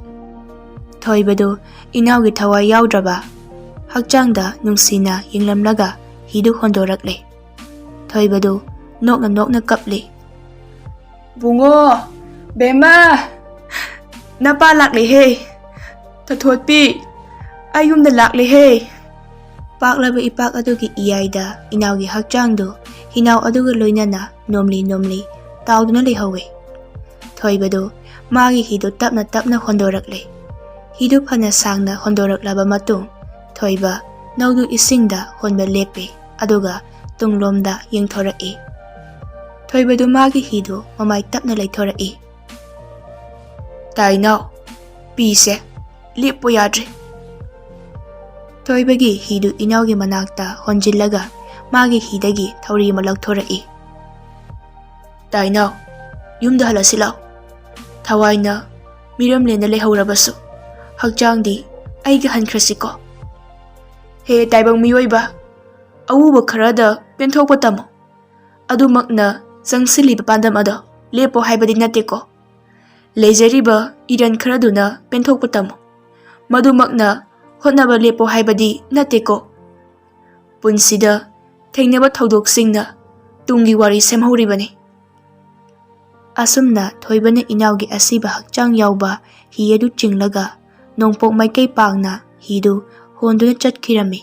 ꯊꯣꯏꯕꯗꯨ ꯏꯅꯥꯎꯒꯤ ꯊꯋꯥꯏ ꯌꯥꯎꯗ꯭ꯔꯕ ꯍꯛꯆꯥꯡꯗ ꯅꯨꯡꯁꯤꯅ ꯌꯦꯡꯂꯝꯂꯒ ꯍꯤꯗꯨ ꯍꯣꯟꯗꯣꯔꯛꯂꯦ꯫ ꯊꯣꯏꯕꯗꯨ ꯅꯣꯛꯅ ꯅꯣꯛꯅ ꯀꯞꯂꯤ꯫ "ꯕꯨꯡꯉꯣ, ꯕꯦꯝꯃ, ꯅꯄꯥ ꯂꯥꯛꯂꯦꯍꯦ꯫ ꯊꯣꯊꯣꯠꯄꯤ, ꯑꯩ ꯌꯨꯝꯗ ꯂꯥꯛꯂꯦꯍꯦ꯫" ꯄꯥꯛꯂꯕ ꯏꯄꯥꯛ ꯑꯗꯨꯒꯤ ꯏꯌꯥꯏꯗ ꯏꯅꯥꯎꯒꯤ ꯍꯛꯆꯥꯡꯗꯨ ꯍꯤꯅꯥꯎ ꯑꯗꯨꯒ ꯂꯣꯏꯅꯅ ꯅꯣꯝꯂꯤ ꯅꯣꯝꯂꯤ ꯇꯥꯎꯗꯨꯅ ꯂꯩꯍꯧꯋꯤ꯫ ꯊꯣꯏꯕꯗꯨ ꯃꯥꯒꯤ ꯍꯤꯗꯨ ꯇꯞꯅ ꯇꯞꯅ ꯍꯣꯟꯗꯣꯔꯛꯂꯦ꯫ ꯍꯤꯗꯨ ꯐꯅ ꯁꯥꯡꯅ ꯍꯣꯟꯗꯣꯔꯛꯂꯕ ꯃꯇꯨꯡ, ꯊꯣꯏꯕ ꯅꯧꯗꯨ ꯏꯁꯤꯡꯗ ꯍꯣꯟꯕ ꯂꯦꯞꯄꯤ, ꯑꯗꯨꯒ ꯇꯨꯡꯂꯣꯝꯗ ꯌꯦꯡꯊꯣꯔꯛꯏ꯫ ꯊꯣꯏꯕꯗꯨ ꯃꯥꯒꯤ ꯍꯤꯗꯨ ꯃꯃꯥꯏ ꯇꯞꯅ ꯂꯩꯊꯣꯔꯛꯏ꯫ "ꯇꯥꯏꯅꯥꯎ, ꯄꯤꯁꯦ, ꯂꯦꯞꯄꯣ ꯌꯥꯗ꯭ꯔꯦ꯫" ꯊꯣꯏꯕꯒꯤ ꯍꯤꯗꯨ ꯏꯅꯥꯎꯒꯤ ꯃꯅꯥꯛꯇ ꯍꯣꯟꯖꯤꯜꯂꯒ ꯃꯥꯒꯤ ꯍꯤꯗꯒꯤ ꯊꯧꯔꯤ ꯑꯃ ꯂꯧꯊꯣꯔꯛꯏ꯫ "ꯇꯥꯏꯅꯥꯎ, ꯌꯨꯝꯗ ꯍꯜꯂꯁꯤ ꯂꯥꯎ꯫ ꯊꯋꯥꯏꯅ ꯃꯤꯔꯝꯂꯦꯟꯗ ꯂꯩꯍꯧꯔꯕꯁꯨ, ꯍꯛꯆꯥꯡꯗꯤ ꯑꯩꯒ ꯍꯟꯈ꯭ꯔꯁꯤꯀꯣ꯫ ꯍꯦ ꯇꯥꯏꯕꯪ ꯃꯤꯑꯣꯏꯕ, ꯑꯎꯕ ꯈꯔꯗ ꯄꯦꯟꯊꯣꯛꯄ ꯇꯝꯃꯨ꯫ ꯑꯗꯨꯃꯛꯅ ꯆꯪꯁꯤꯜꯂꯤꯕ ꯄꯥꯟꯗꯝ ꯑꯗꯣ ꯂꯦꯞꯄꯣ ꯍꯥꯏꯕꯗꯤ ꯅꯠꯇꯦꯀꯣ꯫ ꯂꯩꯖꯔꯤꯕ ꯏꯔꯟ ꯈꯔꯗꯨꯅ ꯄꯦꯟꯊꯣꯛꯄ ꯇꯝꯃꯨ꯫ ꯃꯗꯨꯃꯛꯅ ꯍꯣꯠꯅꯕ ꯂꯦꯞꯄꯣ ꯍꯥꯏꯕꯗꯤ ꯅꯠꯇꯦꯀꯣ꯫ ꯄꯨꯟꯁꯤꯗ ꯊꯦꯡꯅꯕ ꯊꯧꯗꯣꯛꯁꯤꯡꯅ ꯇꯨꯡꯒꯤ ꯋꯥꯔꯤ ꯁꯦꯝꯍꯧꯔꯤꯕꯅꯤ꯫" ꯑꯁꯨꯝꯅ ꯊꯣꯏꯕꯅ ꯏꯅꯥꯎꯒꯤ ꯑꯁꯤꯕ ꯍꯛꯆꯥꯡ ꯌꯥꯎꯕ ꯍꯤ ꯑꯗꯨ ꯆꯤꯡꯂꯒ ꯅꯣꯡꯄꯣꯛ ꯃꯥꯏꯀꯩ ꯄꯥꯡꯅ ꯍꯤꯗꯨ ꯍꯣꯟꯗꯨꯅ ꯆꯠꯈꯤꯔꯝꯃꯤ꯫